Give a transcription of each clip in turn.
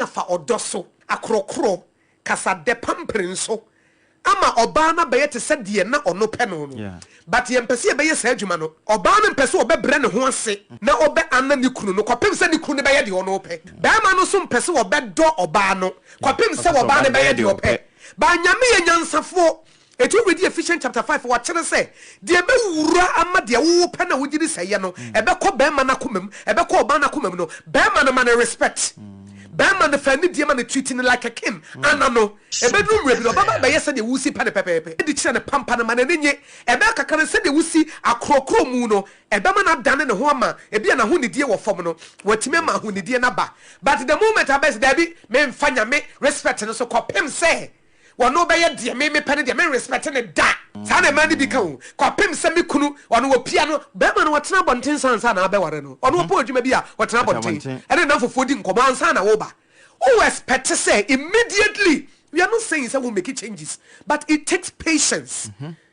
Afa ɔdɔ so, akorɔkorɔ, kasadɛ, pampering so ama ɔbaa no abɛyɛ te sɛ deɛ na ɔno pɛ no no. But yɛmpɛ sɛ yɛbɛyɛ saa adwuma no. Ɔbaa no mpɛ sɛ ɔbɛbrɛ ne ho ase na ɔbɛ ana ne kunu no kɔpem sɛ ne kunu no bɛyɛ deɛ ɔno pɛ. Barima no nso mpɛ sɛ ɔbɛdɔ ɔbaa no kɔpem sɛ ɔbaa no bɛyɛ deɛ ɔpɛ. But Nyame yɛ nyansafoɔ. Enti wo read Ephesians chapter 5 a, wɔakyerɛ sɛ deɛ ɛbɛwura ama deɛ wo pɛ na wogye di sɛ ɛyɛ no, ɛbɛkɔ barima no akoma mu, ɛbɛkɔ ɔbaa no akoma mu no, barima no ma no respect. Barima no fa anidie ma no, treat no like a king. Ana no, ɛbɛduru mmerɛ bi no, ɔbɛba abɛyɛ sɛdeɛ wosi pɛ no pɛpɛɛpɛ. Di kyerɛ no pampa no ma n'ani nnye. Ɛbɛyɛ kakra no, sɛdeɛ wosi akorɔkorɔ mu no, ɛbɛma no adane ne ho ama ebia n'ahonidie wɔ fam no, watumi ama ahonidie no aba. But the moment a wobɛyɛ sɛ, daabi, memfa Nyame respect no so kɔpem sɛ Ɔno bɛyɛ deɛ me mepɛ no deɛ, me nrespɛte no da. Saa na mmaa no bi ka o. Kɔpem sɛ me kunu, ɔno wɔpia no, barima no ɔtena abɔnten nsa ansa na abɛware no. Ɔno ɔpɔn adwuma bi a, ɔtena abɔnten ɛne nnamfofoɔ di nkɔmmɔ ansa na woba. Wo expect sɛ immediately, we are not saying sɛ wo make changes, but it takes patience,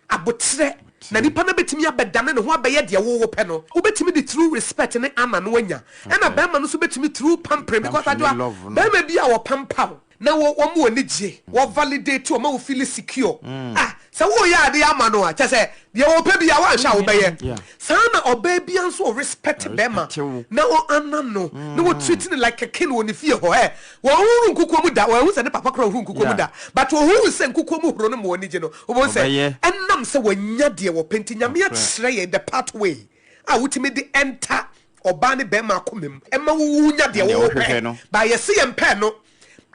aboterɛ, na nipa no bɛtumi abɛdane ne ho abɛyɛ deɛ wo wopɛ no. Wobɛtumi de through respect ne honour no anya, ɛna barima no nso bɛtumi through pampering, because Adwoa, barima bi a ɔpampa wo, Na wɔ wɔma w'ani gye, wɔ validate wɔma wo feeli secure. Ah, sɛ woreyɛ adeɛ ama no a, kyerɛ sɛ deɛ ɔpɛ biara woanhwɛ a wobɛyɛ. Saa na ɔbaa biara nso ɔ respect bɛrima na ɔ honour no na wɔ treat no like a king wɔ ne fie hɔ. Eh, wɔnhohoro nkukuo mu da, wɔanhu sɛ ne papa koraa ɔhoro nkukuo mu da, but ɔhuu sɛ nkukuo mu horo no ma w'ani gye no, wobɛhu sɛ ɛnam sɛ wanya deɛ wɔpɛ nti, Nyame akyerɛ yɛn the pathway a wotumi de enter ɔbaa ne bɛrima akoma mu ma wo wonya deɛ Deɛ wo wohwehwɛ pɛ no. But yɛse yɛn pɛ no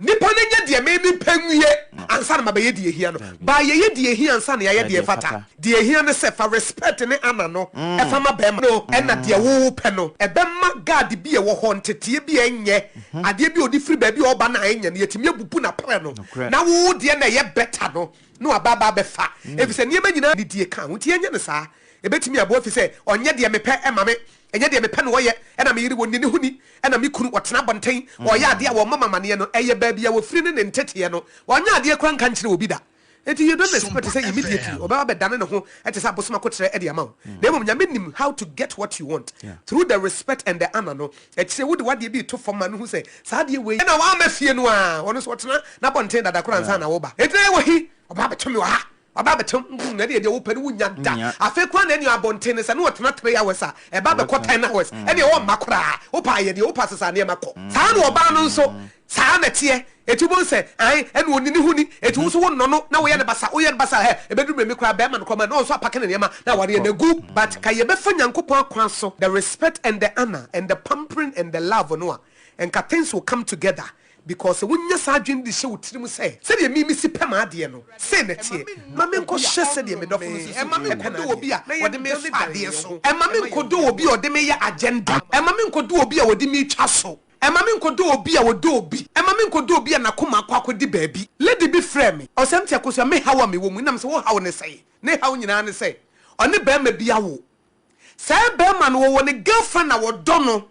nipa no nyɛ deɛ me me pɛ nwie ansa na mabɛyɛ deɛ ehia no. But yɛyɛ deɛ ehia ansa na yɛayɛ deɛ ɛfata. Deɛ ehia ne sɛ fa respect ne honour no fa ma bɛrima no ɛna deɛ wo pɛ no ɛbɛma guard bi a ɛwɔ hɔ, nteteɛ bi a ɛnyɛ, adeɛ bi a ɔde firi baabi a ɔba no a ɛnyɛ no yɛtumi abubu no aprɛ no na wo deɛ na ɛyɛ better no na waba aba abɛfa efisɛ nneɛma nyinaa nidie ka ho nti yɛnyɛ no saa. Ɛbɛtumi aboa efisɛ ɔnyɛ deɛ mepɛ ma me. Ɛnyɛ deɛ mepɛ na ɔyɛ, ɛna me yere wɔnni ne ho ni, ɛna me kunu ɔtena abɔnten, ɔyɛ adeɛ a wɔmmɔ me amaneɛ no, ɛyɛ baabi a wɔfiri ne ne nteteɛ no, ɔnyɛ adeɛ koraa nka nkyerɛ obi da. Enti you don't expect sɛ immediately ɔbɛba abɛdane ne ho te sɛ abosom akoterɛ de ama wo. Na mmom Nyame nim how to get what you want through the respect and the honour no, akyire wode w'adeɛ bi reto fam ma no hu sɛ saa adeɛ wei na wamma fie no a, ɔno nso ɔtena n'abɔnten dada koraa ansa na woba. Enti na ɛwɔ he? Ɔba abɛto me wɔ ha. Ɔba abɛtena mu na ɛdeɛ deɛ wopɛ no wonnya da. Afei koraa na ɛneɛ abɔnten no sɛ ne ɔtena 3 hours a, ɛba bɛkɔ 10 hours. Ɛneɛ ɔmma koraa. Wopɛ ayɛ deɛ wopɛ asesa nneɛma kɔ. Saa na ɔbaa no nso saa na ɛteɛ. Eti wobɛhu sɛ ae ɛna ɔnni ne ho ni. Eti wo nso wonnɔ no na woyɛ no basa, woyɛ no basa hɛ, ɛbɛduru mmerɛ bi koraa bɛrima no koraa ma na ɔno nso apake ne nneɛma na awareɛ no agu. But ka yɛbɛfa Nyankopɔn akwan so, the respect and the honour and the pampering and the love no a, nka things will come together. Because sɛ wonya saa adwene de hyɛ wo tirim sɛ, sɛdeɛ me mesi pɛ m'adeɛ no, sei na ɛteɛ, ma menkɔhyɛ sɛdeɛ me dɔfo no nso si pɛ n'adeɛ, na ɔde me resɔ adeɛ so. Ɛmma menkɔdɔ obi a ɔde me yɛ agenda. Ɛmma menkɔdɔ obi a ɔde me retwa so. Ɛmma menkɔdɔ obi a ɔdɔ obi. Ɛmma menkɔdɔ obi a n'akoma akɔ akɔdi baabi. Lady bi frɛɛ me, ɔsɛ Auntie Akosua, me haw a mewɔ mu, nam sɛ wo haw ne sɛn? Ne haw nyinaa ne sɛ, ɔne barima bi awo. Saa barima no, ɔwɔ ne girlfriend a ɔdɔ no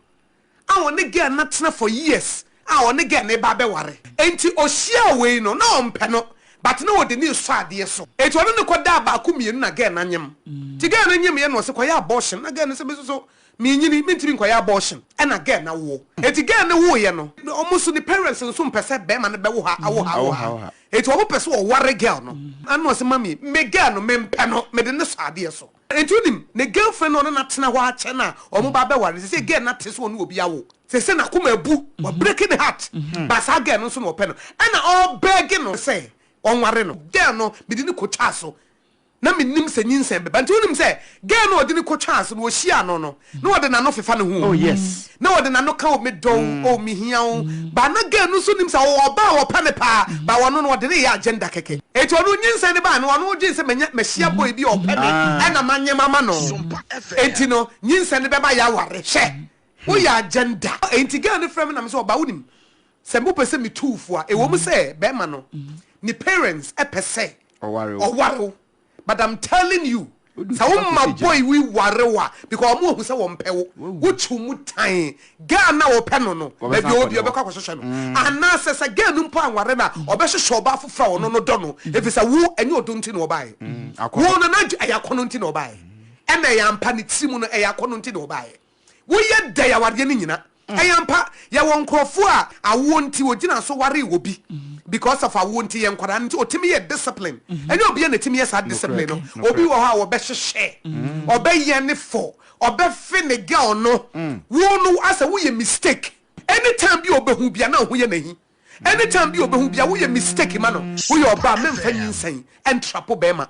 a ɔne girl no atena for years a ɔne girl no reba abɛware. Enti ɔhyiaa wei no na ɔmpɛ no but na ɔde no resɔ adeɛ so. Enti ɔne no kɔdaa baako mmienu na girl no anyem. Nti girl no nyemeeɛ na ɔse kɔyɛ abortion na girl no se me nso so menyini mentumi nkɔyɛ abortion ɛna girl no awoɔ. Enti girl no woeɛ no ɔmo nso ne parents nso mpɛ sɛ barima no bɛwo ha awo ha awo ha. Enti ɔmo pɛ sɛ ɔware girl no. Ɛna ɔse mummy me girl no mempɛ no mede no sɔ adeɛ so. Enti wonim, ne girlfriend no a ɔne no atena hɔ akyɛ no a wɔn ba abɛware no, seesei girl no ate sɛ ɔne obi awo. Seesei n'akoma abu, wabreki ne heart, but saa girl no nso na ɔpɛ no. Ɛna ɔrebɛɛge no sɛ ɔnware no. Girl no, mede no kotwaa so. Na mennim sɛ nyinsɛn bɛba. Nti wonim sɛ girl no a ɔde no kotwaa so no, ɔhyiaa no no, na ɔde n'ano fefa ne ho o. Oh yes. Na ɔde n'ano ka o, medɔ wo, oh mehia wo. But na girl no nso nim sɛ ɔwɔ ɔbaa a ɔpɛ no paa, but ɔno no ɔde no reyɛ agenda kɛkɛ. Enti ɔno nyinsɛn no bae no, ɔno dwen sɛ manya, mahyia boy bi a ɔpɛ me, ɛna manyem ama no. Enti no, nyinsɛn no bɛba yɛaware. Hwɛ! Woyɛ agenda. Enti girl no frɛ me na me sɛ, ɔbaa wonim, sɛ mopɛ sɛ metu wo fo a, ɛwɔ mu sɛ bɛrima no, ne parents pɛ sɛ Ɔware wo. ɔware wo, but I'm telling you, sɛ wo ma boy wi ware wo a, because ɔmo ahu sɛ wɔmpɛ wo, wo kyew mu tan, girl no a ɔpɛ no no, baabi a ɔwɔ biara ɔbɛkɔ akɔhwehwɛ no, anaasɛ sɛ girl no mpo anware no a, ɔbɛhwehwɛ ɔbaa foforɔ a ɔno no dɔ no, efisɛ wo, ɛnyɛ ɔdɔ nti na ɔbaeɛ, wo no n'adwe, ɛyɛ akɔnnɔ nti na ɔbaeɛ, ɛna ɛyɛ ampa ne tiri mu no, ɛyɛ akɔnnɔ nti na ɔbaeɛ. Woyɛ dɛn awareɛ no nyina. Ɛyɛ ampa, yɛwɔ nkorɔfoɔ a awoɔ nti wɔgyina so waree obi because of awoɔ nti, yɛ nkwadaa no nti ɔtumi yɛ discipline. Ɛnyɛ obiara na ɛtumi yɛ saa discipline no. Obi wɔ hɔ a ɔbɛhyehyɛ, ɔbɛyɛ ne fɔ, ɔbɛfe ne girl no. Wo no asɛ woyɛ mistake. Anytime bi a ɔbɛhu bia na wo ho yɛ no ahi. Anytime bi a ɔbɛhu bia woyɛ mistake ma no. Woyɛ ɔbaa mɛmfa nyinsɛn ntrapo bɛɛma.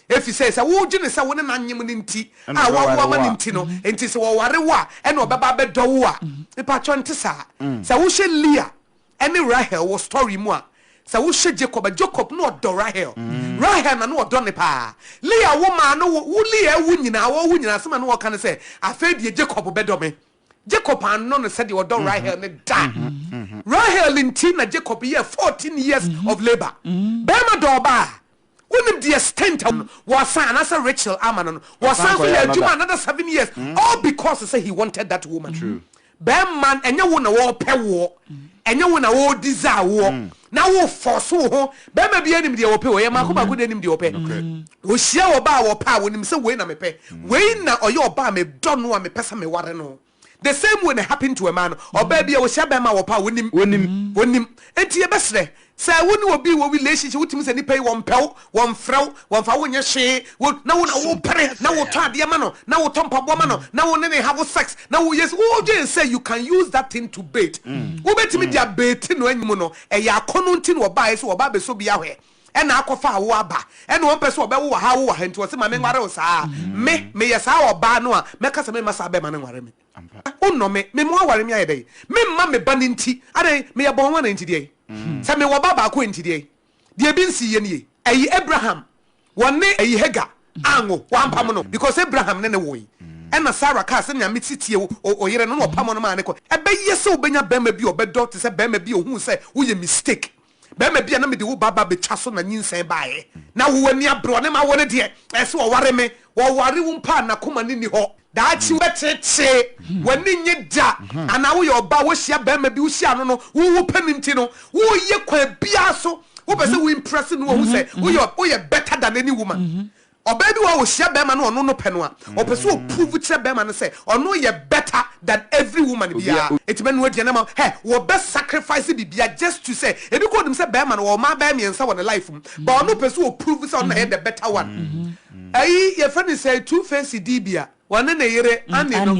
Efisɛ sɛ wodwene sɛ wo ne no anyem no nti a woawo ama no nti no nti sɛ ɔware wo a ɛna ɔbɛba abɛdɔ wo a, mepakyɛw nte saa. Sɛ wohwɛ Leah ne Rahel wɔ story mu a, sɛ wohwɛ Jacob a, Jacob na ɔdɔ Rahel. Rahel na na ɔdɔ no paa. Leah wo maa no wo, Leah awu nyinaa, ɔrewu nyinaa asɛm a na ɔka ne sɛ, afei deɛ Jacob bɛdɔ me. Jacob annɔ no sɛdeɛ ɔdɔ Rahel no da. Rahel nti na Jacob yɛɛ 14 years of labour. Barima dɔ ɔbaa a, wonim the extent a wɔsan anaasɛ Rachel ama no no, wɔsan nso yɛ adwuma another 7 years all because sɛ he wanted that woman. Barima, ɛnyɛ wo na wɔpɛ woɔ, ɛnyɛ wo na wɔdesire woɔ, na wo force wo ho. Barima biara nim deɛ wɔpɛ o, ɛyɛ mmaako mmaako deɛ nim deɛ wɔpɛ. Ɔhyia ɔbaa a wɔpɛ a, wɔnim sɛ wei na mepɛ, wei na ɔyɛ ɔbaa a medɔ no a mepɛ sɛ meware no. The same way na happen to a man. Ɔbaa bi a ɔhyia bɛrima a wɔpɛ a wɔnim. Wɔnim. Wɔnim. Enti yɛbɛsrɛ sɛ wo ne obi wɔ relationship, wotumi sɛ nipa yi wɔmpɛ wo, wɔmfrɛ wo, wɔmfa wo nyɛ hwee, wo na wo na wopere na wotɔ adeɛ ma no, na wotɔ mpaboa ma no, na wo ne ne have sex, na woyɛ wodwen sɛ you can use that thing to bait. Wobɛtumi de abait no anim no, ɛyɛ akɔnnɔ nti na ɔbaeɛ sɛ ɔba abɛsɔ bi ahwɛ. Ɛna akɔfa awo aba. Ɛna ɔmpɛ sɛ ɔbɛwo wɔ ha awo wɔ ha nti ɔse ma menware wo saa. Me, meyɛ saa ɔbaa no a, mɛka sɛ memma saa bɛrima no nware me. Wonnɔ me, me mmoa ware me ayɛ dɛn? Memma me ba no nti, adɛn, meyɛ bɔn anaa nti deɛn? Sɛ mewɔ ba baako a nti deɛn? Deɛ ebi nsiiɛ nie, ɛyi Abraham, wɔne ɛyi Hagar anwo, wampam no, because Abraham ne no woe. Ɛna Sarah kaa sɛ, Nea mete tie wo, oyere no, na ɔpam no maa no kɔ. Ɛbɛyɛ sɛ wobɛnya barima bi a ɔbɛdɔ te sɛ barima bi a ohuu sɛ woyɛ mistake. Barima bi a na mede wo ba ba bɛtwa so na nyinsɛn baeɛ, na wo ani abere ɔne m'awo no deɛ, ɛyɛ sɛ ɔware me. Ɔware wo mpo a, n'akoma no nni hɔ. Daakye wobɛteetee, w'ani nnye da. Anaa woyɛ ɔbaa a woahyia barima bi, wohyiaa no no, wo wopɛ no nti no, woreyɛ kwan biara so, wopɛ sɛ wo impress no wahu sɛ woyɛ woyɛ better than any woman. Ɔbaa bi wɔ hɔ a ɔhyia barima no ɔno no pɛ no a, ɔpɛ sɛ ɔprove kyerɛ barima no sɛ ɔno yɛ better than every woman biara. Enti mɛnoa aduane ama wo. Hɛ, wɔbɛ sacrifice biribiara just to sɛ, ebi koraa ɔnim sɛ barima no ɔwɔ mmaa bɛyɛ mmiɛnsa wɔ ne life mu, but ɔno pɛ sɛ ɔprove sɛ ɔno na ɛyɛ the better one. Ɛyi yɛfrɛ no sɛn, Two Face Idibia, ɔne ne yere Annie no.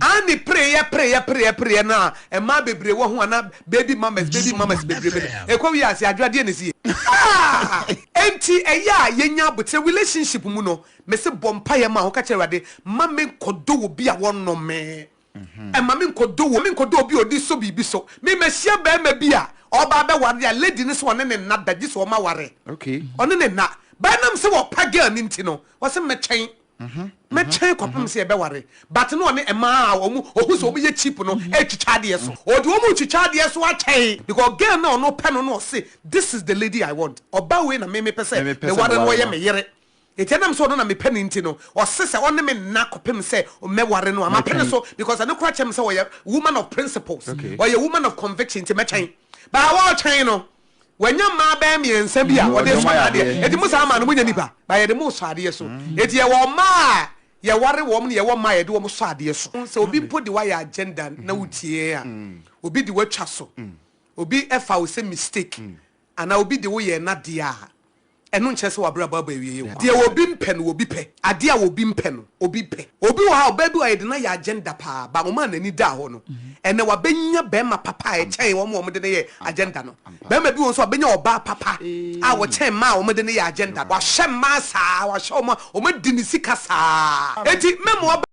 Annie pereeɛ pereeɛ pereeɛ pereeɛ no a mmaa bebree wɔ ho a na baby mamas baby mamas bebrebe no ɛkɔ wie ase adwoa deɛ na ɛsi yɛ ah! Enti ɛyɛ a yɛnya aboterɛ relationship mu no mese bɔ mpaeɛ ma ho ka kyerɛ Awurade ma me nkɔdɔ obi a wɔnnɔ me ɛma me nkɔdɔ me nkɔdɔ obi a ɔdi so biribi so me mahyia barima bi a ɔba abɛware a lady no sɛ ɔne ne nna da gye sɛ ɔma ware ɔne ne nna bɛnam sɛ wɔpa girl no nti no wɔse mɛtwɛn Mɛtwɛn kɔpem sɛ yɛbɛware but na ɔne mmaa a wɔn ɔhu sɛ wɔn yɛ cheap no retwitwa adeɛ so. Ɔde wɔn retwitwa adeɛ so atwɛn because girl no a ɔno pɛ no no ɔse this is the lady I want, ɔbaa wei na me mepɛ sɛ meware no ɔyɛ me yere. Nti ɛnam sɛ ɔno na mepɛ no nti no ɔse sɛ ɔne me nna kɔpem sɛ mɛware no a mapene so because ɛno koraa kyerɛ me sɛ ɔyɛ woman of principles, ɔyɛ woman of conviction nti mɛtwɛn. But ɔretwɛn no Wanya mmaa bɛyɛ mmiɛnsa bi a ɔde sɔ n'adeɛ. Enti mo saa mmaa no, monyɛ nnipa, na yɛde mo resɔ adeɛ so. Enti yɛwɔ mmaa a yɛware wɔn na yɛwɔ mmaa a yɛde wɔn sɔ adeɛ so. Sɛ obi mpo de wo ayɛ agenda na wotie yɛn a, obi de wo atwa so, obi fa wo sɛ mistake anaa obi de wo yɛ n'adeɛ a, Ɛno nkyerɛ sɛ w'abrabɔ aba awieeɛ o. Deɛ obi mpɛ no, obi pɛ. Adeɛ a obi mpɛ no, obi pɛ. Obi wɔ hɔ a, ɔbaa bi wɔ hɔ a, yɛde no ayɛ agenda paa, but ɔmaa n'ani daa hɔ no, ɛnnɛ wabɛnya barima papa a ɛkyɛn wɔn a wɔde no yɛ agenda no. Barima bi wɔ hɔ nso a, ɔbɛnya ɔbaa papa a ɔkyɛn mmaa a wɔde no yɛ agenda no. Wahyɛ mmaa saa, wahyɛ wɔn a wɔadi ne sika saa. Enti mɛma w'aba.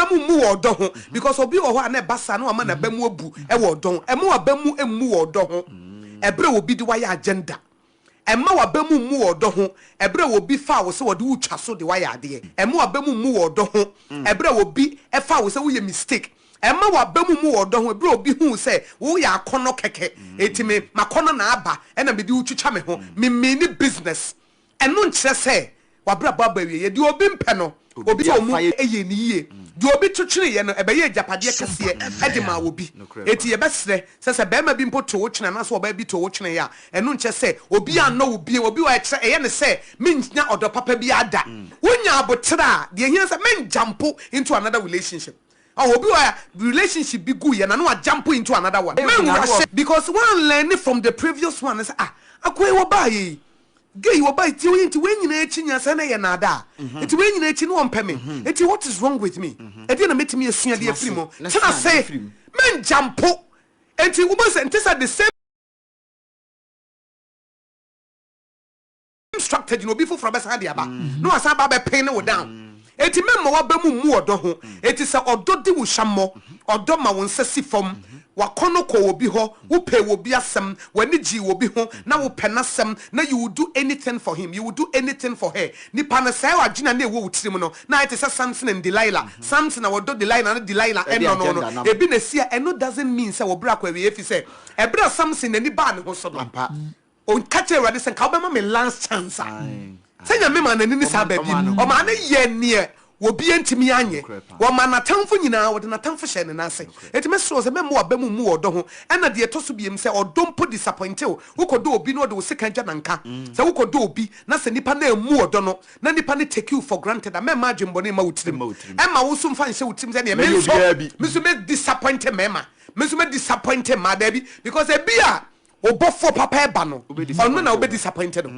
Mu mmu wɔ ɔdɔ ho because obi wɔ hɔ a na ɛba saa na wama n'aba mu abu wɔ ɔdɔ ho. Ɛmma w'aba mu mmu wɔ ɔdɔ ho ɛberɛ a obi de wo ayɛ agenda. Ɛmma w'aba mu mmu wɔ ɔdɔ ho ɛberɛ a obi faa wo sɛ ɔde wo retwa so de wo ayɛ adeɛ. Ɛmma w'aba mu mmu wɔ ɔdɔ ho ɛberɛ a obi faa wo sɛ woyɛ mistake. Ɛmma w'aba mu mmu wɔ ɔdɔ ho ɛberɛ a obi huu sɛ woyɛ akɔnnɔ kɛkɛ. Enti me m'akɔnnɔ na aba ɛna mede wo retwitwa me ho. Me meani business. Ɛno nkyerɛ sɛ w'abrabɔ aba awieɛ. Deɛ obi mpɛ no, obi sɛ ɔmu yɛ no yie. Deɛ obi to tweneeɛ no, ɛbɛyɛɛ agyapadeɛ kɛseɛ de maa obi. Enti yɛbɛsrɛ sɛ, sɛ barima bi mpo to wo twene anaasɛ ɔbaa bi to wo twene a, ɛno nkyerɛ sɛ obiara nnɔ wo bio. Obi wɔ hɔ a, ɛkyerɛ, ɛyɛ no sɛ mennya ɔdɔ papa biara da. Wonya aboterɛ a, deɛ ɛhia ne sɛ menjumpo into another relationship. Ɔho, obi wɔ hɔ a, relationship bi guiɛ na na wajumpo into another one. Menrush because woanlearne from the previous one no sɛ, ah, akoa yi wɔbaeɛ yi, Gay yi ɔbae tie oyi nti wei nyinaa akyi nyansa na ɛyɛ naadaa nti wei nyinaa akyi no ɔmpɛ me nti what is wrong with me ɛdeɛ na mɛtumi asua de afiri mu tena se mɛngya mpo nti wobɛhu sɛ nte sɛ the same strategy na obi foforɔ bɛsan de aba na wasan aba abɛpin ne wo down Enti mɛmma w'aba mu mmu ɔdɔ ho. Enti sɛ ɔdɔ di wo hwammɔ, ɔdɔ ma wo nsa si fam, w'akɔnnɔ kɔɔ obi hɔ, wopɛɛ obi asɛm, w'ani gyee obi ho, na wopɛ n'asɛm, na you will do anything for him, you will do anything for her, nipa no, saa adwene a na ɛwɔ wo tirim no, na ayɛ te sɛ Samson and Delilah, Samson a ɔdɔ Delilah na Delilah nnɔ no no, ebi na esi a, ɛno doesn't mean sɛ wo bra kɔ awieɛ efisɛ ɛberɛ a Samson n'ani baa ne ho so no, Ɔka kyerɛɛ Awurade sɛ, Nka wobɛma me last chance a. Sɛ Nyame maa n'ani ne saa baabi no, ɔmaa no yɛɛ neɛ obiara ntumi anyɛ. Ɔmaa n'atamfo nyinaa, ɔde n'atamfo hyɛɛ ne nan ase. Enti mɛsrɛ wo sɛ mɛmma w'aba mu mmu wɔ ɔdɔ ho. Ɛna deɛ ɛtɔ so biom, sɛ ɔdɔ mpo disappointe wo, wokɔdɔ obi na ɔde wo sekan gya nanka. Sɛ wokɔdɔ obi na sɛ nipa no ammu ɔdɔ no, na nipa no take you for granted a, mɛmma adwenbɔne mma wo tirim. Ɛmma wo nso mfa nhyɛ wo tirim sɛ neɛ me nso, me nso mɛ disappointe mmarima, me nso mɛ disappointe mmaa. Daabi, because ebia Wo bɔfoɔ papa ɛba no, ɔno na wobɛ disappoint no.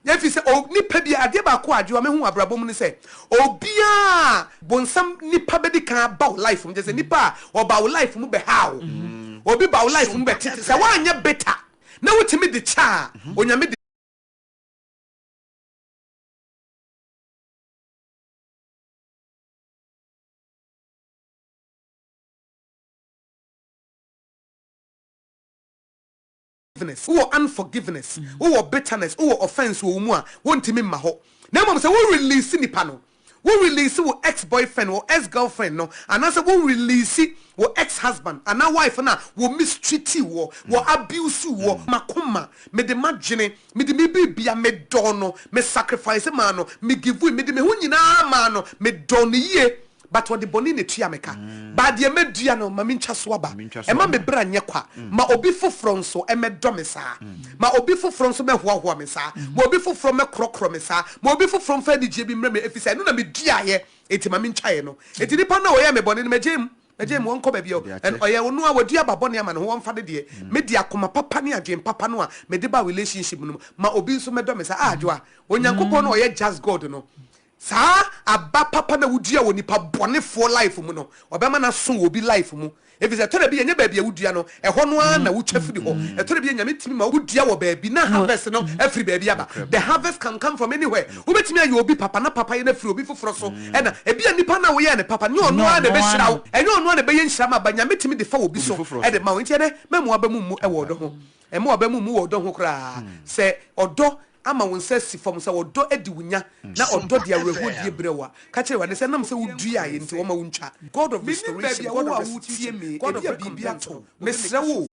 Ɛfiri sɛ o nipa bi adeɛ baako a adwoa mehu wɔ abrabɔ mu ne sɛ obiara a bonsam nipa bɛdi kan aba wo life mu, kyerɛ sɛ nipa a ɔba wo life mu bɛhaa wo, obi ba wo life mu bɛtete, sɛ woanyɛ bitter na wotumi de kyɛ a, Onyame de. Wowɔ unforgiveness, wowɔ bitterness, wowɔ offence wɔ wo mu a, wontumi mma hɔ. Na mmom sɛ wo release nipa no, wo release wo ex boyfriend, wo ex girlfriend no, anaasɛ wo release wo ex husband anaa wife no a wɔ mistreat woɔ, wɔ abuse woɔ, m'akoma, mede m'adwene, mede me biribia, medɔɔ no, me sacrifice maa no, me give, mede me ho nyinaa maa no, medɔɔ no yie, But ɔde bɔne na etua me ka. But deɛ madua no, ma mentwa so aba. Mma me bra nyɛ kwa. Ma obi foforɔ nso mmɛdɔ me saa. Ma obi foforɔ nso mmɛhoahoa me saa. Ma obi foforɔ mmɛkorɔkorɔ me saa. Ma obi foforɔ mfa anigyeɛ bi mmrɛ me, ɛfiri sɛ ɛno na meduaeɛ, enti ma mentwaeɛ no. Enti nipa no a ɔyɛɛ me bɔne no, magyae mu. Magyae mu, ɔnkɔ baabi a ɔyɛ. Ɔno ara, wadua aba bɔne ama ne ho, ɔmfa ne deɛ. Me deɛ, akoma papa ne adwene papa no a mede baa relationship no mu, ma obi nso mmɛdɔ me saa. Ah, Adwoa, Onyankopɔn no a ɔyɛ just God no, Saa aba papa no a wodua wɔ nipa bɔnefoɔ life mu no, ɔbɛma no aso wɔ obi life mu. Efisɛ ɛtɔ da bi a, ɛnyɛ baabi a wodua no, ɛhɔ no ara na wotwa firi hɔ. Ɛtɔ da bi a, Nyame tumi ma wodua wɔ baabi na harvest no afiri baabi aba. The harvest can come from anywhere. Wobɛtumi ayɛ obi papa na papayɛ no afiri obi foforɔ so. Ɛna ebia nipa no a woyɛɛ no papa no, nyɛ ɔno ara na ɛbɛhyira wo. Ɛnyɛ ɔno ara na ɛbɛyɛ nhyira ma ba. Nyame tumi de fa obi so de ma wo. Nti ɛnɛ, mɛmma w'aba mu mmu wɔ ɔdɔ ho. Mma w'aba mu mmu wɔ ɔdɔ ho koraa. Sɛ ɔdɔ ama wo nsa asi fam, sɛ ɔdɔ adi wo nya, na ɔdɔ de awerɛhoɔdie brɛ wo a, ka kyerɛ Awurade sɛ, ɛnam sɛ woduaeɛ nti, wɔmma wo ntwa. God of restoration, God of restitution, God of recompense no, mesrɛ wo o,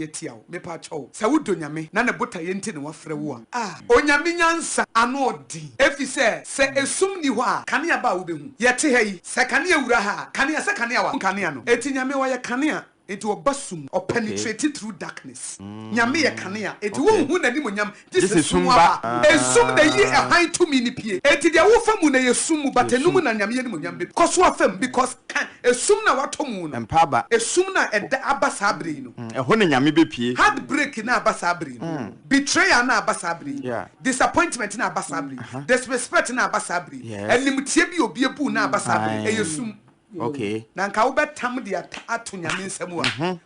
yɛtia wo, mepa kyɛw, sɛ wodɔ Nyame, na ne botaeɛ nti na wafrɛ wo a, ah, Onyame nyansa ano ɔden, efisɛ sɛ esum nni hɔ a, kanea ba a wobɛhu. Yɛte ha yi, sɛ kanea wura ha a, kanea, sɛ kanea wa, kanea no, enti Nyame ɔyɛ kanea. Enti ɔba sum, ɔ penetrate through darkness. Nyame yɛ kanea, enti wonhu n'animonyam gye sɛ sum aba. Esum na eyi hann tumi no pue. Enti deɛ wofa mu no yɛ sum mu, but ɛno mu na Nyame animonyam bɛpue. Kɔ so afa mu because ka esum no a watɔ mu no, esum no a ɛda aba saa berɛ yi no, Ɛhɔ na Nyame bɛpue. Heartbreak no a aba saa berɛ yi no, betrayal no a aba saa berɛ yi, disappointment no a aba saa berɛ yi, disrespect no a aba saa berɛ yi, animtia bi a obi abu wo no a aba saa berɛ yi, ɛyɛ sum. Okay. Na nka wobɛtam de ata ato Nyame nsa mu a,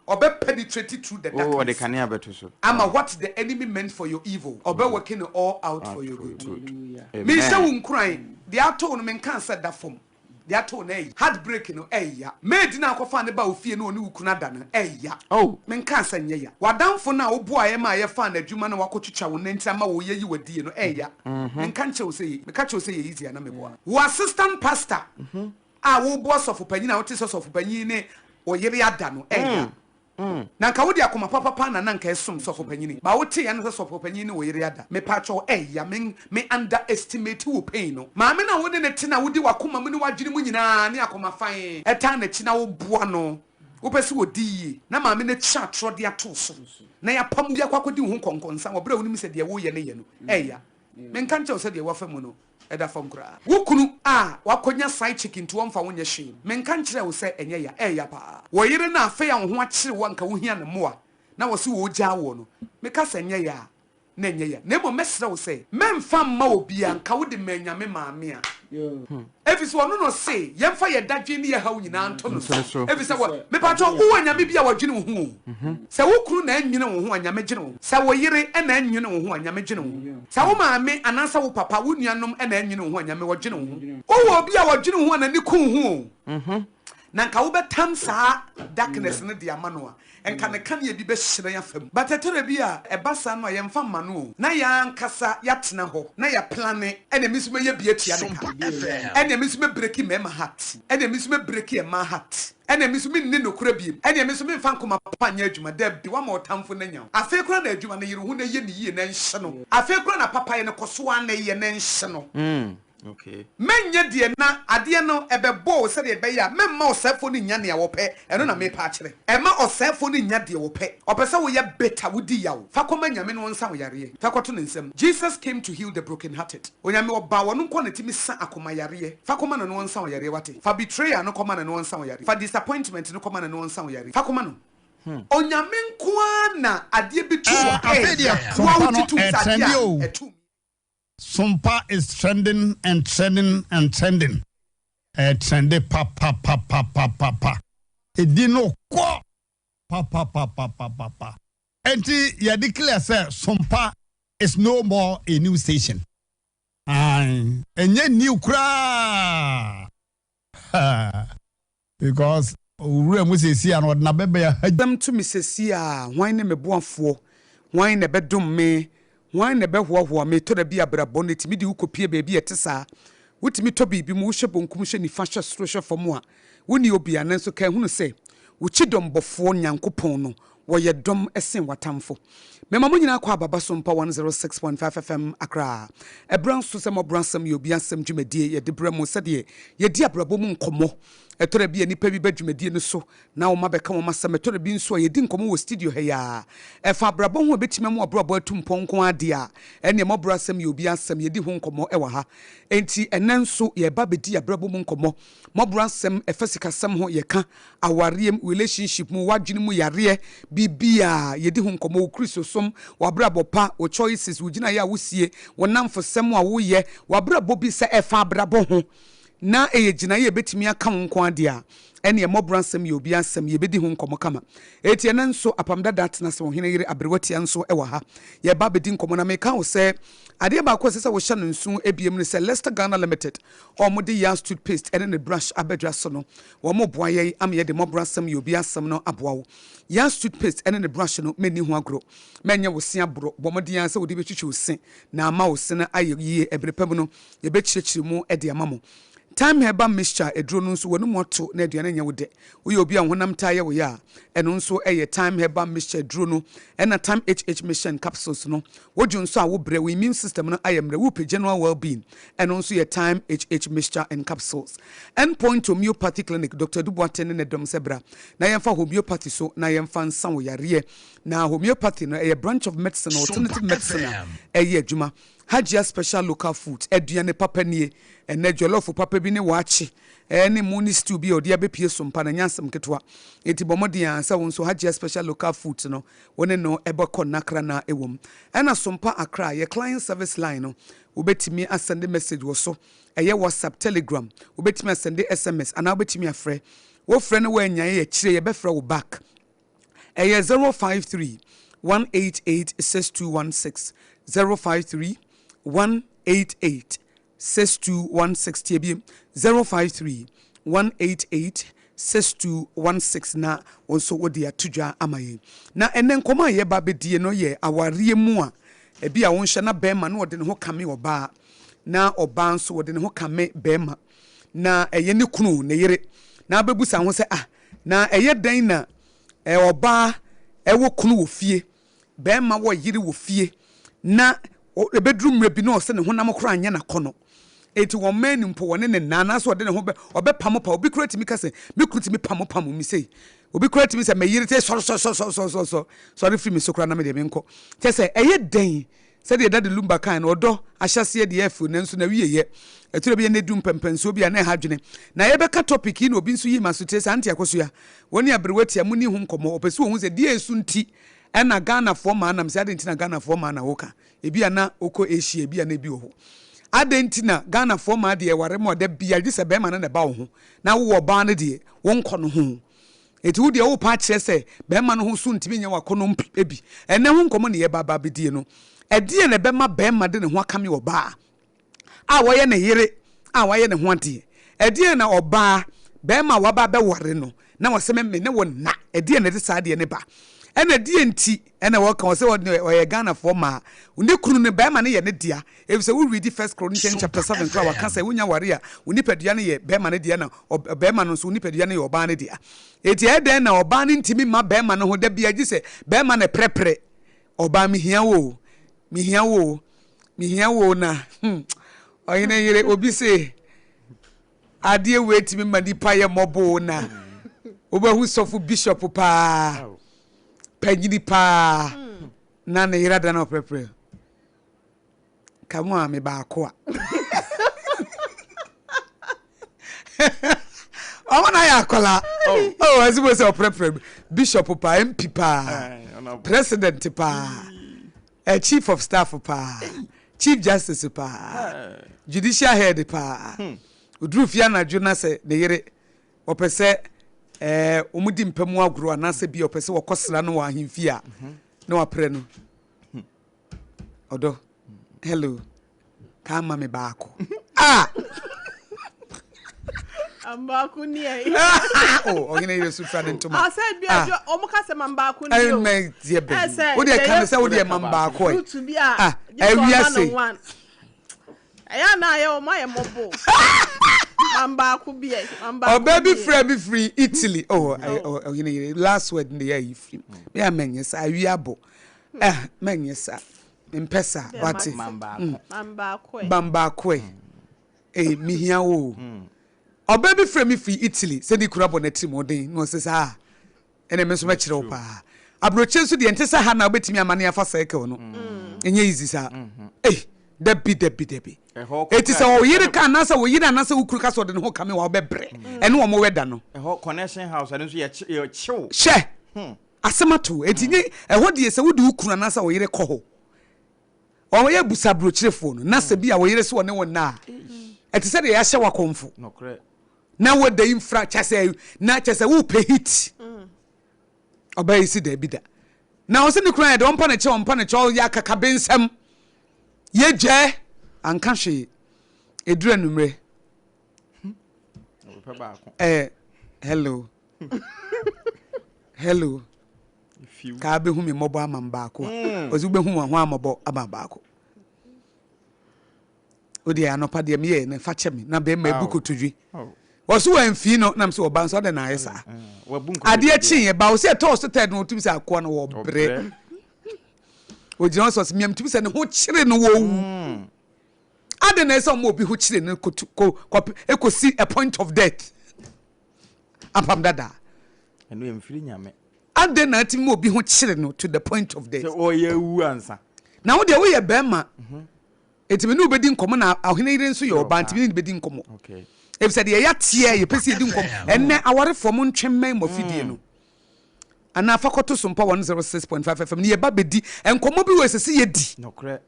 ɔbɛ penetrate through the Oh, ɔde darkness. kanea bɛto so. Ama what the enemy meant for your evil, ɔbɛ working it all out for your good. Good. Mehyɛ Amen. wo nkuran, deɛ ato wo no menkaa sɛ da fam, deɛ ato wo no ɛyɛ, heartbreak no ɛya, maid no a akɔfaa ne ba wo fie na ɔne wo kunu ada no ɛya, Oh. menkaa sɛ nyɛ ya, w'adamfo no a woboaeɛ maa yɛfaa no adwuma na wakɔtwitwa wo nantin ama wo yɛyi wo adie no ɛya, menka nkyerɛ wo sɛ yɛ, meka kyerɛ wo sɛ yɛ easy a na meboa. Wo assistant pastor a woboa sɔfo panyin a wote sɛ sɔfo panyin ne wo yere ada no ɛya. Na nka wode akoma papapa na na nka ɛsom sɔfo panyini. Ba wote ya no sɛ sɔfo panyin ne wo yere ada. Mepakyɛw, ɛya me underestimate wo pain no. Maame na wo ne ne te na wodi w'akoma mu ne w'adwene mu nyinaa ne akoma fan. Ɛtaa n'akyi na woboa no. Wopɛ sɛ wɔdi yie na maame no atwa atorɔ de ato so. Na yɛapam bi akɔ akɔdi wo ho nkɔnkɔnsa wɔ berɛ a wonim sɛ deɛ woyɛ ne yɛ no. Ɛya. Menka nkyerɛ wo sɛ deɛ wafa mu no ɛda fam koraa. Wo kunu a wakɔnya side chick nti wɔmfa wo nyɛ hwee. Menka nkyerɛ wo sɛ ɛnyɛ ya, ɛyɛ paa. Wɔ yere no afei a wo ho akyere wo anka wohia ne mmoa na wɔ se wɔgyaa woɔ no, meka sɛ ɛnyɛ ya a, na ɛnyɛ ya. Na mmom mɛsrɛ wo sɛ mɛmfa mma obiara, nka wode ma Nyame maame a. Ɛfiri sɛ ɔno na ɔse yɛmfa yɛ dadwen ne yɛ haw nyinaa nto no so. Ɛfiri sɛ wɔ mepakyɛw wowɔ Nyame bi a wɔdwene wo ho o. Sɛ wo kunu na ɛnwene wo ho a, Nyame dwene wo ho. Sɛ wo yere na ɛnwene wo ho a, Nyame dwene wo ho. Sɛ wo maame anaasɛ wo papa, wo nuanom na ɛnwene wo ho a, Nyame wɔdwene wo ho. Wowɔ obi a wɔdwene wo ho a n'ani ku wo ho o. Na nka wobɛtam saa darkness no de ama no a, nka ne kanea bi bɛhyerɛn afa mu. But ɛtɔ da bi a, ɛba saa no a, yɛmfa mma no o. Na yɛn ankasa yɛatena hɔ na yɛaplane, ɛnea me nso mɛyɛ bi atua ne ka. Ɛnea me nso mɛbreki mmarima heart. Ɛnea me nso mɛbreki mmaa heart. Ɛnea me nso menni nokorɛ biem. Ɛnea me nso memfa nkoma pa nyɛ adwuma. Dabi, woama ɔtamfo no anya wo. Afei koraa na adwuma no, yere wo ho na yɛ no yie na nhye no. Afei koraa na papayɛ no, kɔ so ara na yɛ na nhye no. Okay. Mɛnyɛ deɛ na adeɛ no ɛbɛbɔ wo sɛdeɛ ɛbɛyɛ a mɛmma ɔsɛefoɔ no nnya nea wɔpɛ. Ɛno na mepa akyerɛ. Ɛma ɔsɛefoɔ no nnya deɛ wɔpɛ. Ɔpɛ sɛ woyɛ bitter, wodi yaw. Fa kɔma Nyame na ɔnsa wo yareɛ. Fa kɔto ne nsam. Jesus came to heal the brokenhearted. Onyame ɔbaa wɔno nko na tumi sa akoma yareɛ. Fa kɔma no na ɔnsa wo yareɛ wate. Fa betrayal no kɔma no na ɔnsa wo yareɛ. Fa disappointment no kɔma no na ɔnsa wo yareɛ. Fa kɔma no. Onyame nko ara na adeɛ bi to wɔ Afei deɛ ɛɛya. Wo a Sompa no wogye tom sɛ adeɛ ɛtrendi a o. ɛto. Sompa is trending and trending and trending. Ɛtrende papapapapapa. Edi no kɔ papapapapapa. Enti yɛ declare sɛ Sompa is no more a new station. Ae, ɛnyɛ new koraa. Because owura mu seesei a na ɔde n'abɛbɛn aha. Asɛm to me seesei a, hwan ne me boafoɔ? Hwan na ɛbɛdom me? Hwan na ɛbɛhoahoa me? Ɛtɔ da bi a abrabɔ no, ɛtumi de wo kɔpue baabi a ɛte saa. Wotumi tɔ biribi mu, wohwɛ bonkum, hwɛ nifa, hwɛ soro, hwɛ fam a, wonni obiara. Nanso kae hunu sɛ, wo kyidɔmbɔfoɔ Nyankopɔn no, wɔyɛ dɔm sen w'atamfo. Mema mo nyinaa kɔ aba ba so mpa 106.5 FM Accra. Ɛberɛ nso sɛ mmɔborɔ asɛm yɛ obi asɛm dwumadie yɛde brɛ mo sɛdeɛ yɛdi abrabɔ mu nkɔmmɔ. Ɛtɔ da bi a nnipa bi ba dwumadie no so na wɔn abɛka wɔn asɛm. Ɛtɔ da bi nso a yɛdi nkɔmmɔ wɔ studio ha yi ara. Ɛfa abrabɔ ho a ɛbɛtumi ama w'abrabɔ atu mpɔn nko ara deɛ a, ɛnneɛ mmɔborɔ asɛm yɛ obi asɛm, yɛdi ho nkɔmmɔ wɔ ha. Enti ɛnnɛ nso yɛreba abɛdi abrabɔ mu nkɔmmɔ. Mmɔborɔ asɛm, ɛfa sikasɛm ho, yɛka awareɛ mu, relationship mu, w'adwene mu yareɛ, biribiara yɛdi ho nkɔmmɔ, wo Kristosom, w'abrabɔ pa, wo choices, wo gyinaeɛ a wosie, wo nnamfosɛm a woyɛ, w'abrabɔ bi, sɛ ɛfa abrabɔ ho na ɛyɛ gyinaeɛ a ɛbɛtumi aka wo nko ara deɛ a, ɛneɛ mmɔborɔ asɛm yɛ obi asɛm, yɛbɛdi ho nkɔmmɔ kama. Enti ɛnnɛ nso, Apam Dada atena ase, Ɔhene yere Aberewatia nso wɔ ha. Yɛreba abɛdi nkɔmmɔ na meka wo sɛ, adeɛ baako a ɛsɛ sɛ wohyɛ no nso biom ne sɛ, Lester Ghana Limited a wɔde Yas toothpaste ne ne brush aba dwa so no, wɔreboa yɛn ama yɛde mmɔborɔ asɛm yɛ obi asɛm no aboa wo. Yas toothpaste ne ne brush no, mɛnni ho agorɔ. Mɛnyɛ wo se aborɔ. Bɔ mmɔden ara sɛ wode bɛtwitwi wo se na ama wo se no ayɛ yie. Ɛberɛ pa mu no, yɛbɛkyerɛkyerɛ mu de ama mo. Thyme Herbal Mixture aduro no nso, w'anomu ato na aduane nyɛ wo dɛ. Woyɛ obi a wo honam taa yɛ wo ya a, ɛno nso yɛ Thyme Herbal Mixture aduro no ɛna Thyme HH Mixture and Capsules no. Wodwo nso a wobrɛ, wo immune system no ayɛ mmerɛ, wopɛ general well-being, ɛno nso yɛ Thyme HH Mixture and Capsules. End Point Homeopathy Clinic, Doctor Adu Boateng ne ne dɔm sɛ bra na yɛmfa homeopathy so na yɛmfa nsa wo yareɛ. Na homeopathy no ɛyɛ branch of medicine, alternative medicine a ɛyɛ adwuma. Hajia Special Local Foods, aduane papa nie. Ɛnnɛ jollof papa bi ne waakye ne mo ne stew bi a ɔde abɛpue so mpa no, ɛnyɛ asɛm ketewa. Enti bɔ mmɔden ara sɛ wo nso Hajia Special Local Foods no, wo ne no bɛkɔ nnakra na ɛwɔ mu. Ɛna Sompa Accra, yɛ client service line no, wobɛtumi asɛnde message wɔ so, ɛyɛ WhatsApp, Telegram, wobɛtumi asɛnde SMS anaa wobɛtumi afrɛ. Wofrɛ na woannyae akyire yɛbɛfrɛ wo back. Ɛyɛ 053 188 6216, 053 188 6216. Tie bio, 053 188 6216 na wo nso wode ato dwa ama yɛn. Na ɛnnɛ nkɔmmɔ a yɛreba abɛdie no yɛ awareɛ mu a ebi a wonhyɛ na bɛrima na ɔde ne ho kame ɔbaa na ɔbaa nso ɔde ne ho kame bɛrima na ɛyɛ ne kunu ne yere na abɛbusa ho sɛ, ah, na ɛyɛ dɛn na Ɔbaa wɔ kunu wɔ fie, barima wɔ yere wɔ fie, na ɛbɛduru mmerɛ bi na ɔsɛ ne honam koraa nyɛ n'akɔnnɔ. Enti wɔn mma no mpo wɔne no nna anaasɛ ɔde ne ho bɛ ɔbɛpamo pa. Obi koraa tumi ka sɛ, me kunu tumi pamo pamo me sei. Obi koraa tumi sɛ, me yere te sɔre sɔre sɔre sɔre sɔre sɔre sɔre firi me so koraa na me deɛ menkɔ. Kyerɛ sɛ ɛyɛ dɛn Sɛdeɛ Daddy Lumba kae no, ɔdɔ ahyɛaseɛ deɛ ɛyɛ fɛ nanso n'awieɛ, ɛtɔ da bi a na ɛdu mpɛnpɛnsoɔ bi a na ɛha adwene. Na yɛbɛka topic yi na obi nso yii m'asotire sɛ, Auntie Akosua, wo ne aberewa tia monni ho nkɔmmɔ, ɔpɛ sɛ ɔhu sɛ deɛn so nti na Ghanafoɔ mmaa nam sɛ adɛn nti na Ghanafoɔ mmaa na woka? Ebi a na wokɔ Asia, ebi a na ebi wɔ hɔ. Adɛn nti na Ghanafoɔ mmaa deɛ ɛware mo a da biara gye sɛ barima no na ɛba wo ho na wowɔ ɔbaa no deɛ wonkɔ no ho? Enti wo deɛ worepɛ akyerɛ sɛ barima no ho so ntumi nyɛ w'akɔnnɔ mp bi? Ɛnnɛ ho nkɔmmɔ na yɛreba aba abɛdie no. Ɛdeɛn na ɛbɛma barima de ne ho akame ɔbaa a wayɛ ne yere a wayɛ ne ho adeɛ? Ɛdeɛn na ɔbaa, barima a waba abɛware no na wase me me ne wo nna? Ɛdeɛn na ɛde saa adeɛ no ba? Ɛna ɛdeɛn nti na wɔka wɔ sɛ ɔyɛ Ghanafoɔ maa ne kunu no, barima no yɛ ne dea? Efisɛ wo readi First Corinthians chapter 7 koraa waka sɛ wonya ware a, wo nipadua no yɛ barima no dea na barima no nso wo nipadua no yɛ ɔbaa no dea. Enti ɛyɛ dɛn na ɔbaa no ntumi mma barima no ho da biara gye sɛ barima na ɛprɛprɛ ɔbaa mehia wo o, mehia wo o, mehia wo o na hmm, ɔhene yere obi se adeɛ wei tumi ma nipa yɛ mmɔbɔ o na wobɛhu sɔfo bishop paa panyini paa na ne yere ada na ɔprɛprɛ Ka mu a me baako a. Ɔmo na yɛ akɔla. Oh, oh ɛsɛ mo sɛ ɔprɛprɛ bishop paa, MP paa, president paa, eh, chief of staff paa, chief justice paa, judicial head paa. Hmm. Oduru fie anadwo na sɛ ne yere ɔpɛ sɛ eh, wɔn di mpa mu agorɔ anaasɛ bi ɔpɛ sɛ wɔkɔsra no wɔ ahemfie a mhm. na waprɛ no. Ɔdɔ, hello, kaa ma me baako. Ah! Ambaako ni ɛ. Oh, ɔhene yere so fira ne ntoma. Ah, sɛ bi adwo, ah. ɔmo ka sɛ ma mbaako ni o. Ɛmɛ deɛ bɛ. Wo deɛ ka ne sɛ wo deɛ ma mbaako ɛ. Fruit bi a. Ah, ɛwia se. Ɛyɛ na ayɛ ɔmo ayɛ mɔbo. Ma mbaako bi ɛ. Ma mbaako. Ɔbaa bi fira bi firi Italy. Oh, ɔhene yere last word ne yɛ ayi firi. Me a mɛnyɛ saa awia abɔ. Eh, mɛnyɛ saa. Mempɛ saa. Wate? Bambaako ɛ. Ee, mehia wo o. Ɔbaa bi frɛ me firi Italy sɛ ne kunu abɔ n'atirimuɔden na ɔse saa a, ɛnna me nso mɛkyerɛ wo paa. Aburokyire nso deɛ ɛnte sɛ ha na wobɛtumi amane afa circle no. Ɛnyɛ easy saa. Ei, dabi dabi dabi. Eti sɛ wo yere ka anaasɛ wo yere anaasɛ wo kunu ka sɛ ɔde ne ho kame wo a wobɛbrɛ. Ɛne wɔn wɛda no. Ɛhɔ connection house ɛno nso yɛkyew. Hwɛ! Asɛm ato wo. Enti nye ɛhɔ deɛ sɛ wode wo kunu anaasɛ wo yere kɔ hɔ, ɔyɛ busa aburokyerefoɔ no, na sɛ bi a wo yere sɛ ɔne wo nna a, ɛte sɛ deɛ yɛahyɛ wo akɔmfo. Na woda yi mfra kyɛ sɛ na kyɛ sɛ wopɛ heat. Ɔbaa yi si daabi da. Na ɔsɛ ne kunu ayɛ dɛ ɔmpa ne kyɛ ɔmpa ne kyɛ ɔyɛ akakabensɛm. Yɛgyae anka hwee. Ɛduru anwummerɛ. Eh, hello. Hello. Kaa bɛhu me mmɔbɔ ama m baako a. Mm. Ɔsɛ wobɛhu wɔn ho amɔbɔ ama baako. O deɛ anɔpa deɛ meyɛ no fa kyɛ me na bɛrima ebu kotodwe. Ɔso wɔ mfii no nam sɛ ɔba nso adɛn na ayɛ saa. Adeɛ kyeeɛ ba ɔsɛ ɛtɔɔ so tɛd no ɔtumi sɛ akoa no wɔbrɛ. Ɔgyina hɔ sɛ ɔsɛ miam tumi sɛ ne ho kyere no wɔwu. Mm. Adɛn na ɛsɛ ɔma obi ho kyere no kotu ko kɔp ekosi a point of death? Apam dada. Ɛno yɛ mfiri nyame. Adɛn na atumi ma obi ho kyere no to the point of death? Sɛ ɔyɛ awu ansa. Na wo deɛ woyɛ bɛrima. Mhm. Enti me ne wo bɛdi nkɔmmɔ na ɔhene yere nso yɛ ɔbaa nti me ne no bɛdi nkɔmmɔ. Efisɛ deɛ yɛateɛ yɛpɛ sɛ yɛdi nkɔmmɔ. Ɛnnɛ awarefoɔ mo ntwe mmɛn mo afidie no. Anaa fa kɔto Sompa 106.5 FM ne yɛba bɛdi nkɔmmɔ bi wɔ ɛsɛ sɛ yɛdi. Nokorɛ.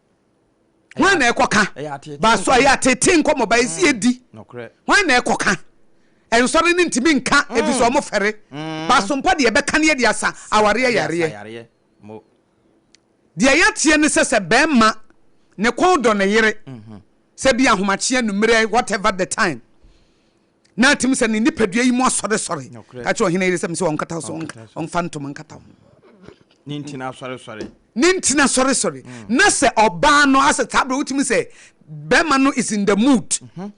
Hwan na ɛkɔka? Baaso a ɛyɛ atete nkɔmmɔ ba ɛsi edi. Hwan na ɛkɔka? Nsɔre no ntumi nka efisɛ wɔn fɛre. Baaso mpo deɛ ɛbɛka ne yɛde asa awareɛ yareɛ. Deɛ yɛateɛ ne sɛ sɛ bɛrima ne kɔn dɔ ne yere sɛ bi ahomakye anummerɛ whatever the time na atim sɛ ne nipadua yi mu asɔresɔre. Ka kyerɛ ɔhene yere sɛ mesɛ ɔnkata so ɔmfa ntoma nkata ho. Ne ntina asɔresɔre. Ne ntina sɔresɔre. Mm. Na sɛ ɔbaa no asɛ saa berɛ wotumi sɛ bɛrima no is in the mood. Mm -hmm.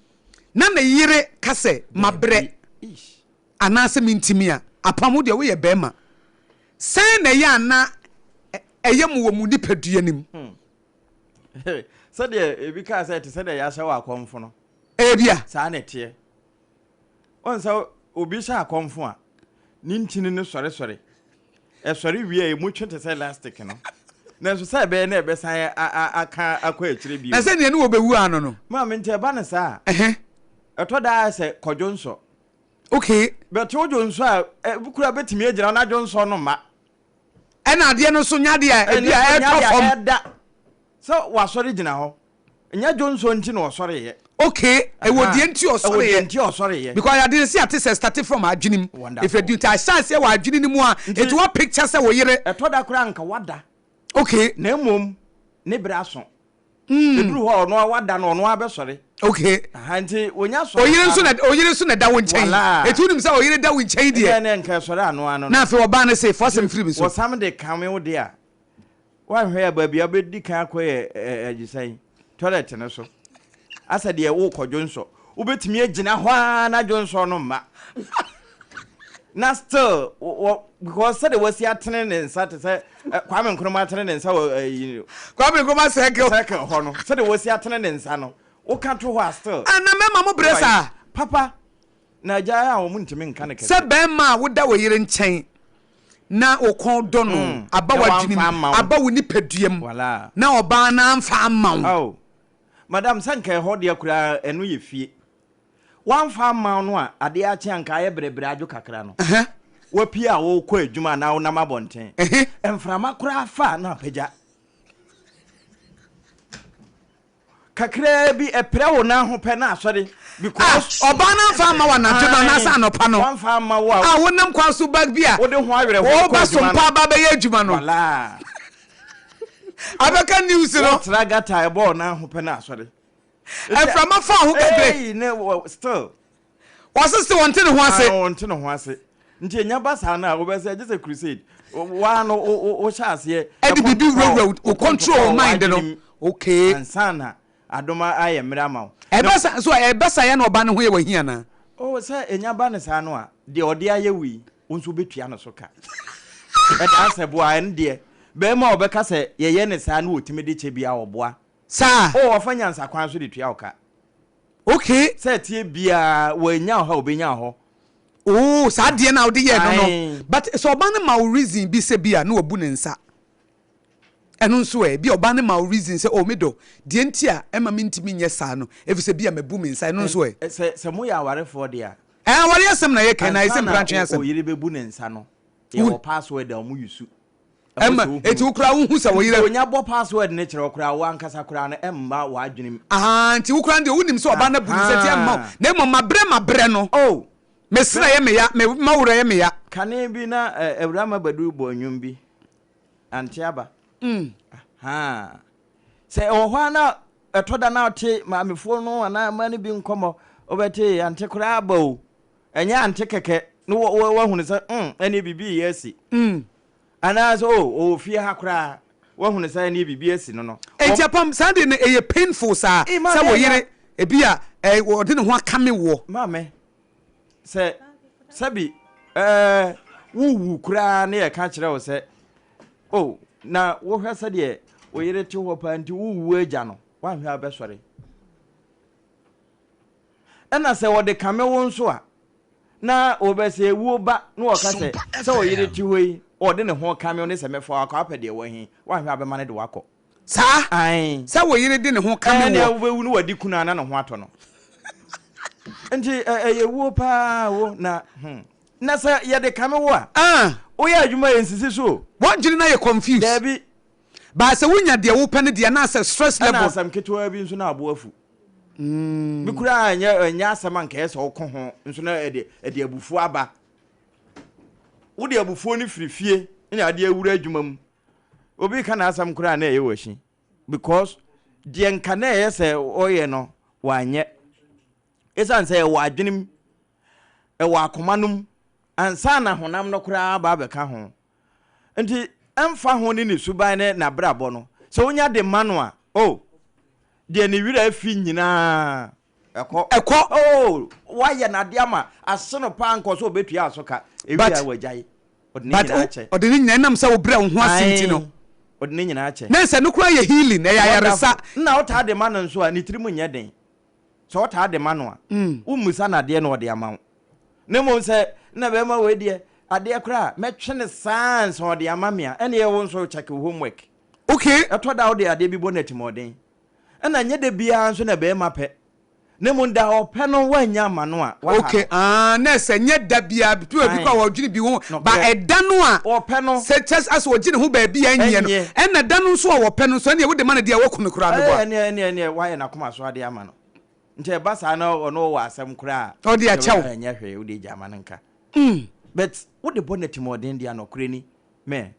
Na ne yere ka sɛ mabrɛ anaasɛ mentimi a apam wo deɛ woyɛ bɛrima. Sɛn na ɛyɛ a na ɛyɛ mo wɔ mo nipadua no mu? Sɛdeɛ ebi kaa sɛ ɛte sɛdeɛ yɛahyɛ wɔ akɔmfo no. Ebia. Saa na ɛteɛ. Wɔn sɛ obi hyɛ akɔmfo a, ne ntini no sɔresɔre. Ɛsɔre wie a emu twe te sɛ elastic no. Nanso sɛ ɛbɛyɛ na ɛbɛsan aka akɔ akyire bio. Na sɛ nea ne wɔbɛwu ano no. Maame nti ɛba no saa a, ɛtɔ da a sɛ kɔdwo nsɔ. Okay. But wo dwonsɔ a, ebi kura betumi agyina na dwonsɔ no mma. Ɛna adeɛ no nso nya adeɛ a ebi a ɛtɔ fam. Ɛda sɛ wasɔre gyina hɔ. Nyɛ dwonsɔ nti na ɔsɔreeɛ. Okay, ɛwɔ deɛ nti ɔsɔreeɛ. Ɛwɔ deɛ nti ɔsɔreeɛ. Because adeɛ no si ate sɛ start from adwene mu. Wonderful. Efi nti ahyɛ aseɛ wɔ adwene no mu a, nti wa picture sɛ wo yere. Ɛtɔ da koraa nka wada. Okay. Na mmom ne bere aso. Ɛduru hɔ a ɔno ara wada no ɔno ara bɛsɔre. Okay. Aha nti wonya sɔre. Oyere nso na oyere nso na ɛda wo nkyɛn. Wala. Eti wonim sɛ oyere da wo nkyɛn deɛ. Ɛnna nka ɛsɔre ano ano no. Na afei ɔbaa no se fa asɛm firi me so. Wɔsam de kame wo de a woanhwɛ a baabi a wobɛdi kan akɔ yɛ ɛɛ sɛn toilet no so. Asɛ deɛ wokɔ dwonsɔ. Wobɛtumi agyina hɔ ara na dwonsɔ no mma. Na still wɔ because sɛdeɛ wasi atene ne nsa te sɛ Kwame Nkrumah atene ne nsa wɔ ɛyi. Kwame Nkrumah circle. Circle hɔ no sɛdeɛ wasi atene ne nsa no woka to hɔ a still. Ah na mɛma mo brɛ saa. Papa na agya a wɔn ntumi nka ne kɛse. Sɛ bɛrima a woda wo yere nkyɛn na wo kɔn dɔ no aba w'adwene mu aba wo nipadua mu na ɔbaa no amfa amma wo. Oh madam sɛ nka ɛhɔ deɛ koraa ɛno yɛ fie. Wamfa amma wo no a, adeɛ akye a anka ayɛ brɛbrɛ adwo kakra no, woapue a worekɔ adwuma anaa wonam abɔnten, mframa koraa fa a na apagya. Kakraa bi ɛprɛ wo nan ho pɛ na asɔre because. Ah, ɔbaa no amfa amma wo anadwo no anaasɛ anɔpa no. Wamfa amma wo a. A wonam kwan so ba bi a. Wode ho awerɛhoɔ kɔ adwuma no. Woba sompa aba bɛyɛ adwuma no. Walaa. Abɛka news no. Wotra gata ɛbɔ wo nan ho pɛ na asɔre. Mframa faa ho kakra. Ei, ne wɔ still. Wɔse se wɔnte ne ho ase. Ah, wɔnte ne ho ase. Nti enya ba saa no a, wobɛsɛ gye sɛ crusade. Waa no, wo hyɛ aseɛ. Ɛde biribi wurawura wo control wo mind no. Okay. Ansa na adom ayɛ mmerɛ ama wo. Ɛba sa so ɛba saa yɛ na ɔba no ho yɛ wahi anaa? Oh, sɛ enya ba no saa no a, deɛ ɔde ayɛ wo yi, wo nso wobɛtua no so ka. Ɛda asɛ boa, ɛno deɛ, bɛrima a ɔbɛka sɛ yɛyɛ ne saa na ɔtumi de kyɛ biara ɔboa. Saa. Oh ɔfa nyansa kwan so de tua wo ka. Okay. Sɛ ɛteɛ biaa wannya wo ha obenya wo hɔ. Oh saa deɛ no a wode yɛɛ no no but sɛ ɔba no ma wo reason bi sɛ bi a na wabu ne nsa ɛno nso ɛ bi a ɔba no ma wo reason sɛ oh me dɔ deɛ nti a ɛma mentumi nyɛ saa no ɛfiri sɛ bi a mabu me nsa ɛno nso ɛ. Sɛ sɛ moyɛ awarefoɔ deɛ a. Ɛɛ awareɛ asɛm na yɛka na ayɛ sɛ Ansa na mprantwe asɛm. oyere bɛbu ne nsa no yɛwɔ password a wɔn use. Ɛma eti wo koraa wohu sɛ wo yere. Nti onya bɔ password no kyerɛ wo koraa wo ankasa koraa no ɛmma w'adwene mu. Ahaa nti wo koraa no deɛ wonim sɛ ɔbaa no abu ne nsa nti ɛmma wo na mmom mabrɛ mabrɛ no. Oh! Me srɛ yɛ me ya me maworɔ yɛ me ya. Kane bi na Awurama Badu bɔ nnwom bi, Ante Aba. Ahaa. Sɛ ɛwɔ hɔ a na ɛtɔ da na wote maamefoɔ no anaa mmaa no bi nkɔmmɔ, wobɛte ante koraa aba o. Ɛnyɛ ante kɛkɛ na woahunu sɛ mm ɛneɛ biribi reyɛ asi. Anaasɛ oh, ɔwɔ fie ha koraa, woahunu sɛ ɛneɛ biribi asi no no. Enti apam, saa deɛ no ɛyɛ painful saa, sɛ wo yere ebi a ɔde ne ho akame woɔ. Maame, sɛ sɛbi ɛɛ wowu koraa ne yɛka kyerɛ wo sɛ oh, na wohwɛ sɛdeɛ wo yere te hɔ paa nti wowu agya no, woanhwɛ a wobɛsɔre. Ɛna sɛ wɔde kame wo nso a, na wɔbɛ sɛ ewuo ba na wɔka sɛ, sɛ wo yere te hɔ yi, ɔde ne ho kame wo ne sɛ mɛfa wo akɔ apɛ deɛ wahi, woanhwɛ a bɛma no de wo akɔ. Saa? Ae. Sɛ wo yere de ne ho kame Ɛɛ, woɔ. wobɛwu na wadi kunu a na ne ho atɔ no. Nti ɛyɛ wuo paa wo na hmm. Na sɛ yɛde kame wo a, Ah. woyɛ adwuma a ɛnsisi so o. W'adwene no ayɛ confused. Daabi. But sɛ wonya deɛ wopɛ no deɛ na asɛ stress Ɛna level. asɛm ketewa bi nso na abo afu. Bi koraa ɛnyɛ ɛnyɛ asɛm a nka ɛyɛ sɛ ɔko ho nso na ɛde ɛde abufuo aba. Wode abufuo no firi fie na ade awura adwuma mu. Obi ka n'asɛm koraa na ɛyɛ wɔ because deɛ nka na ɛyɛ sɛ ɔyɛ no wanyɛ. Ɛsiane sɛ ɛwɔ adwenem, ɛwɔ akoma no mu ansa na honam no koraa aba abɛka ho. Nti ɛmfa ho ne ne suban ne n'abrabɔ no, sɛ wonya de ma no a, oh, deɛ ne werɛ afi nyinaa, ɛkɔ. Ɛkɔ. Oh, woayɛ no adeɛ ama ase no paa nkɔ sɛ ɔbɛtua so ka, But ɛwie a wagyae. Ɔde ne But nyinaa kyɛ. ɔde ne nyinaa ɛnam sɛ wobrɛ wo ho ase nti no. Ae, ɔde ne nyinaa kyɛ. Na sɛ no koraa yɛ healing, ɛyɛ ayaresa. Wonderful. Nna wotaa de ma no nso a, ne tirim nyɛ den. Sɛ wotaa de ma no a, wommisa no adeɛ na ɔde ama wo. Na mmom sɛ nna bɛrima wei deɛ, adeɛ koraa a, mɛtwe no saa ansa ɔde ama me a, ɛnneɛ wo nso check wo homework. Okay. Ɛtɔ da a wode adeɛ bi bɔ no atirimuɔden. Ɛna nyɛ da biara nso na bɛrima pɛ. Na mmom da a ɔpɛ no woannya amma no a, woaha Okay, no. ah, na sɛ nyɛ da biara, bi wɔ bi kɔ a Ae. wɔdwene bi ho, ba Nokorɛ. ɛda no a, Ɔpɛ no. sɛ kyɛ asɛ ɔgye ne ho baabi a ɛnyɛ no, Ɛnyɛ. ɛna da no nso a wɔpɛ no nso, ɛneɛ wode ma no deɛ a woaku no koraa, meboa. Ɛɛ, ɛneɛ, ɛneɛ, ɛneɛ woayɛ n'akoma so adeɛ ama no. Nti ɛba saa na ɔno ɔwɔ asɛm koraa a, Ɔde akyɛ wo. ɛnyɛ hwee, wode gya ma no nka. But wode bɔ no atirimuɔden deɛ a, nɔkorɛ ni, mɛ,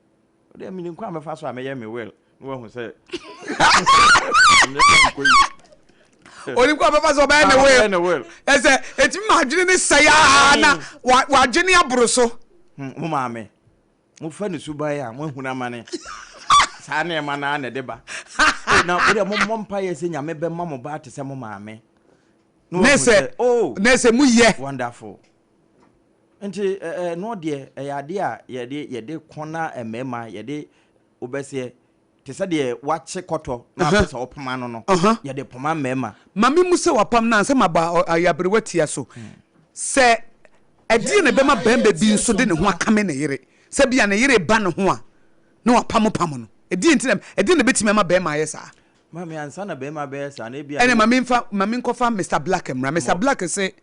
Wodeɛ menim kwan a mɛfa so a mɛyɛ me will na wahu sɛ nneɛma nkɔ yie. Onim kwan a ɔbɛfa so ɔbɛyɛ ne Ah, will. ɔbɛyɛ ne will. Ɛsɛ ɛtumi ma adwene ne sɛe aa na wa- wadwene aboro so. Mo maame, mofa ne suban a moahunu amane. Saa nneɛma no ara na ɛde ba. Oh, na wodeɛ mommɔ mpaeɛ sɛ Nyame bɛma mo ba te sɛ mo maame. Na Ne wahu sɛ sɛ, oh, ne sɛ moyɛ. wonderful. Nti ɛno deɛ ɛyɛ adeɛ a yɛde yɛde ko na mmarima yɛde wobɛseɛ te sɛ deɛ wakye kɔtɔ na apɛ sɛ ɔpoma no no yɛde poma mmarima. Ma me mu sɛ wapam no ansa maba aberewa tia so. Sɛ ɛdeɛn na ɛbɛma barima bi nso de ne ho akame ne yere? Sɛ bia ne yere ba ne ho a na wapamopamo no. Ɛdeɛn nti na ɛdeɛn na ɛbɛtumi ama barima ayɛ saa? Maame, ansa na barima bɛyɛ saa no, ebia Ɛnna ne. ma memfa, ma menkɔfa Mister Black mmra. Mister Black se,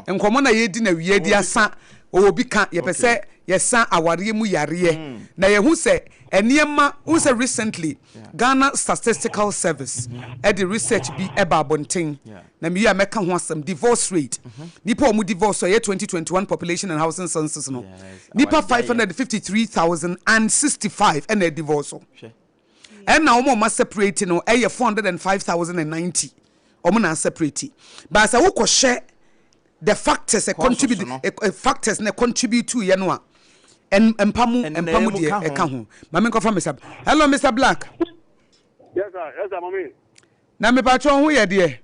nkɔmmɔ no a yɛredi no awia di asa, ɔwɔ bi ka, yɛpɛ sɛ yɛsa awareɛ mu yareɛ. Na yɛhu sɛ nneɛma, wohu sɛ recently, Ghana Statistical Service de research bi ba abɔnten, na mewie a mɛka ho asɛm, divorce rate, nnipa a wɔn divorce, ɛyɛ 2021 Population and Housing Census no, nnipa 553,065 ɛna adivorce. Ɛna wɔn a wɔn aseparate no ɛyɛ 405,090 wɔn na aseparate. But sɛ wokɔ hyɛ the factors ɛ contribute ɛ factors na contribute to yɛ no a mpa mu mpa mu deɛ ɛka ho. Maame nkɔfa Mr. Hello Mr. Black. Yes sir, yes sir, mami. Na mepatwa ho yɛ deɛ.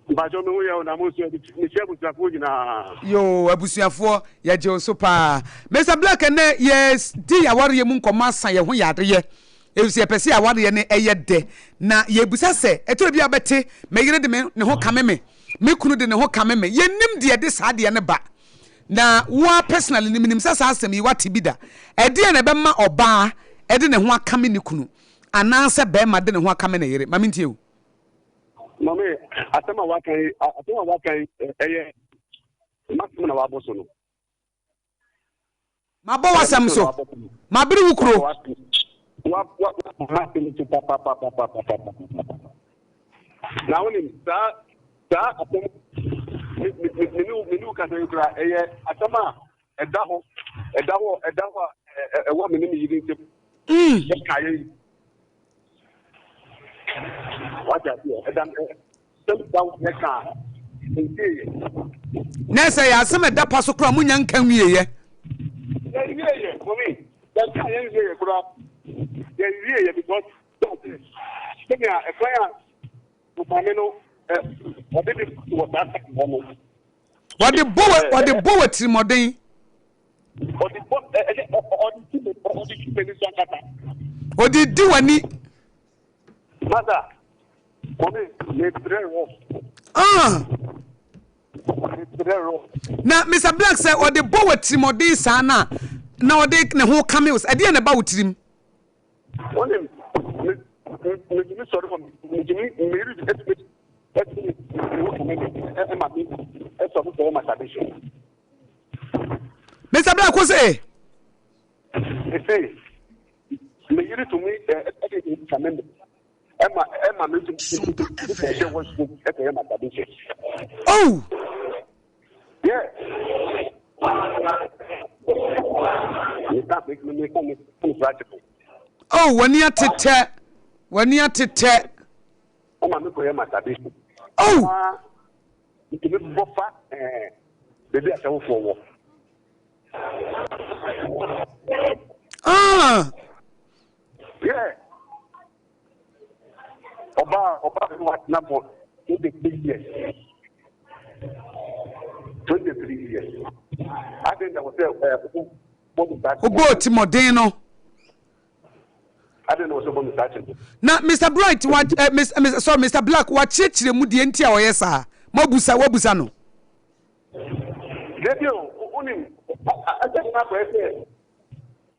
Mpakyɛw me ho yɛ o na mo nso mekyia abusuafoɔ nyinaa. Yoo abusuafoɔ yɛgye wo so paa. Mister Black ɛnɛ yɛ di yawareɛ mu nkɔmmɔ asa yɛ ho yareɛ efisɛ yɛpɛ sɛ yawareɛ no ɛyɛ dɛ na yɛbisa sɛ ɛtɔ bi a bɛte me yere de me ne ho kame me me kunu de ne ho kame me yɛnim deɛ ɛde saa deɛ no ba na woa personally no menim sɛ saa asɛm yi wate bi da ɛdeɛ na ɛbɛma ɔbaa ɛde ne ho akame ne kunu anaasɛ bɛrima de ne ho akame ne yere ma mentie o. Maame, asɛm a waka yi, asɛm a waka yi, ɛyɛ m'asɛm na wabɔ so no. Mabɔ w'asɛm so. Mabere wo kuro. Wabɔ m'asɛm so papapapapapapa. Na wonim saa saa asɛm me me me me ne wo kasa yi koraa ɛyɛ asɛm a ɛda hɔ ɛda hɔ ɛda hɔ a ɛwɔ me ne me yere ntam. Yɛka yɛ yi. Wate aseɛ? Ɛda sɛm da wo yɛ ka a, ntie yɛ. Na sɛ yɛ asɛm ɛda pa so koraa mo nya nka nwie yɛ. Yɛ nwie yɛ, mami. Yɛ nka yɛ nwie yɛ koraa. Yɛ nwie yɛ because sɛnea ɛkwan a maame no ɔde ne wɔ saa time hɔ no. Wɔde bɔ wɔde bɔ wɔ tirimɔden. Ɔde bɔ ɛyɛ ɔde ti mi ɔde ti mi so ankasa. Ɔde di w'ani. Masa, mɔmi mi brɛ rɔ. Ah. Mi brɛ rɔ. Na Mr Black sɛ ɔde bɔ wɔ tirimɔden saa na na ɔde ne ho kame wo ɛdeɛ na ɛba wo tirim. Wonim me me metumi sɔre wɔ metumi meyere ɛtumi ɛtumi ne ho kame me ɛma me ɛsɔre sɔre masturbation. Mr. Black wo se. Mese me yere tumi ɛde ne kame me ɛma ɛma me tumi ɛhyɛ washroom ɛkɔyɛ masturbation. Oh. Yeah. Meka me meka me me practical. Oh, w'ani atetɛ w'ani atetɛ. Ɛma me kɔyɛ masturbation. Oh. Metumi bɔ fa ɛɛ baabi a ahyɛwofoɔ wɔ. Ah. Yeah. Ɔbaa ɔbaa bi watena for 23 years. 23 years. Adɛn na wɔ sɛ ɛɛ. ɔbɔ me saa Wobɔɔ timɔden no. Adɛn na ɔsɛ ɔbɔ me saa kyɛ no? Na Mister Bright wa eh, Mister, Mister, sorry, Mister Black wakyerɛkyerɛ mu deɛ nti a ɔyɛ saa. Moabusa, wabusa no. Dabi o, wonim, ɛsɛ sɛ akɔyɛ sɛ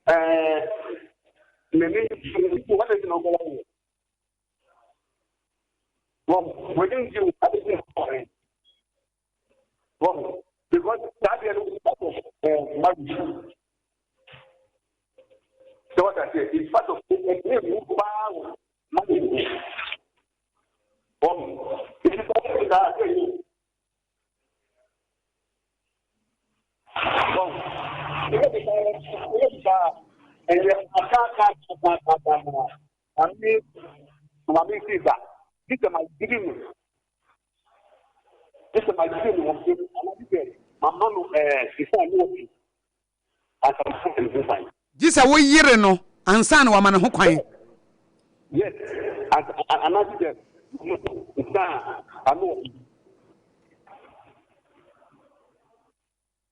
ɛɛ n'ani nti wɔn na ɔbɛla yɛ. Wɔn wɔn nti wɔn na ɔbɛla Wɔn because saa deɛ no is part of marriage. Sɛ wɔn ase it's part of ɛne mu paa wɔ marriage. Wɔn ebi sɛ wɔn saa sɛ yi. Wɔn ɛyɛ bi saa ɛyɛ bi saa ɛyɛ aka aka aka aka aka maame maame si sa bi sɛ ma gidi no. Gye sɛ magyere me ho anaa gye sɛ mama no sika a ne ɔpɛ ansa na mama ne ho kwan. Gye sɛ woyere no ansa na wama ne ho kwan. Yes, anaa gye sɛ mama no sika a ano ɔpɛ.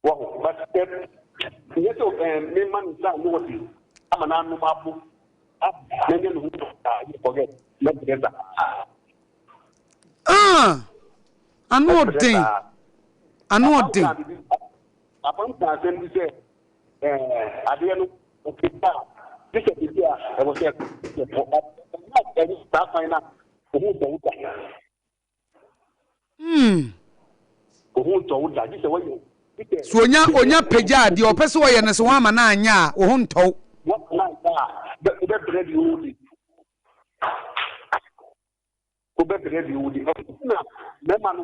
Wahu? But sɛ nyɛ sɛ ɛɛ mema no nsa a ne ɔde ama no anom abo a na ɛnyɛ ne ho a, you forget, mɛbrɛ saa. Ah! Ano Mɛbrɛ ɔden. saa. Ano Papa ɔden. kaa biribi, papa m kaa asɛm bi sɛ ɛɛ adeɛ no ɔkita a gye sɛ biribi a ɛwɔ sɛ yɛkɔ. But ɛnyɛ ɛnyɛ saa kwan no a ohun sɛ woda. Mm. Wo ho ntɔ wo da, gye sɛ woayɛ gye sɛ. So onya onya pagya a, deɛ ɔpɛ sɛ ɔyɛ no sɛ wamma no anyɛ a, wo ho ntɔ wo. Woamma no anyɛ a, wobɛbrɛ deɛ wodi. Wobɛbrɛ deɛ wodi. Ɛno nti na mmarima no,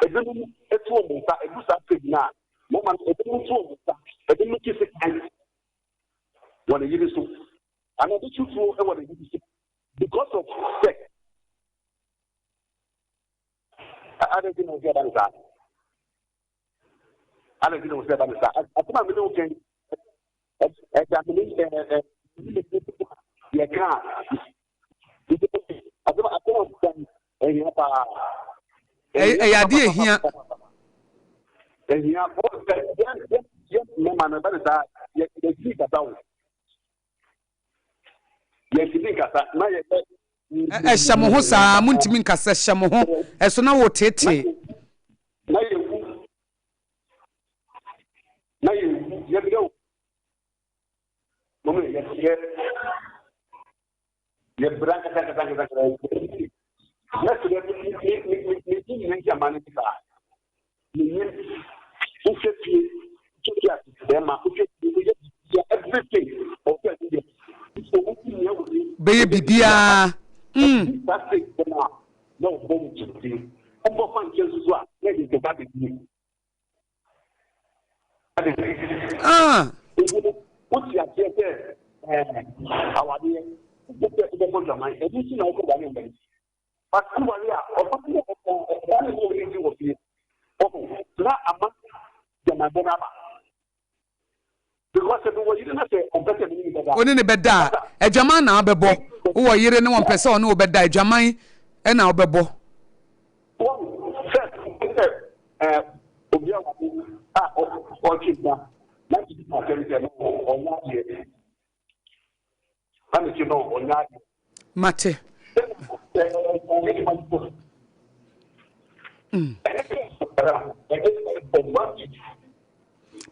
ebinom tu wɔn nsa, ɛdu saa stage no a, mmarima no, ebinom tu wɔn nsa, ebinom twe sekan wɔ ne yere so, anaa ebi tu tuo wɔ ne yere so because of sex. Adɛn nti na wo sɛ ɛba no saa? Adɛn nti na wo sɛ ɛba no saa? Asɛm a mene wo kɛn ɛda mene yɛka a asɛm asɛm a meka ɛhia paa. Ɛyɛ adeɛ ɛhia. Ɛhia yɛ yɛ mmarima no ɛba no saa yɛ yɛ kasa wo. Yɛntumi nkasa na yɛyɛ. Ɛhyɛ mo ho saa, montumi nkasa, ɛhyɛ mo ho, ɛso na woteetee. Na yɛwu, na yɛwu, yɛbrɛ o. Mama yɛ yɛ yɛbrɛ ankasa ankasa ankasa ankasa. Yɛsrɛ me me me me me me me nti ama ne saa. Menim, wohwɛ fie, wohwɛ fie ase bɛrima, wohwɛ fie, woyɛ biribiara, everything, ɔsɛ ɛde yɛ. Nso wosi nea wɔ ni. Bɛyɛ biribiara. Mm. Saa state bɛ no a, na ɔbɔ wo kyɛnse. Wobɔ fa nkyɛn nso so a, na ɛde ntɔkwa bɛdie. Ah. Nti no, wote aseɛ sɛ ɛɛ awadeɛ, wopɛ sɛ wobɛbɔ dwaman, ɛno nti na wokɔ dwane mbɛn. But woware a, ɔba ne ɔba ne ne ɔne di wɔ fie. Ɔho na ama dwamanbɔ no aba. Because sɛ mewɔ yere na sɛ ɔmpɛ sɛ me ne no bɛda. Wo ne no bɛda a, adwaman na wobɛbɔ. Wowɔ yere ne ɔmpɛ sɛ ɔne wo bɛda a, adwaman na wobɛbɔ. Wahu, first ɔmpɛ sɛ ɛɛ obi aware a ɔtwe mma na ne bi asɛm sɛ no ɔnyɛ adeɛ. Mate. Mm.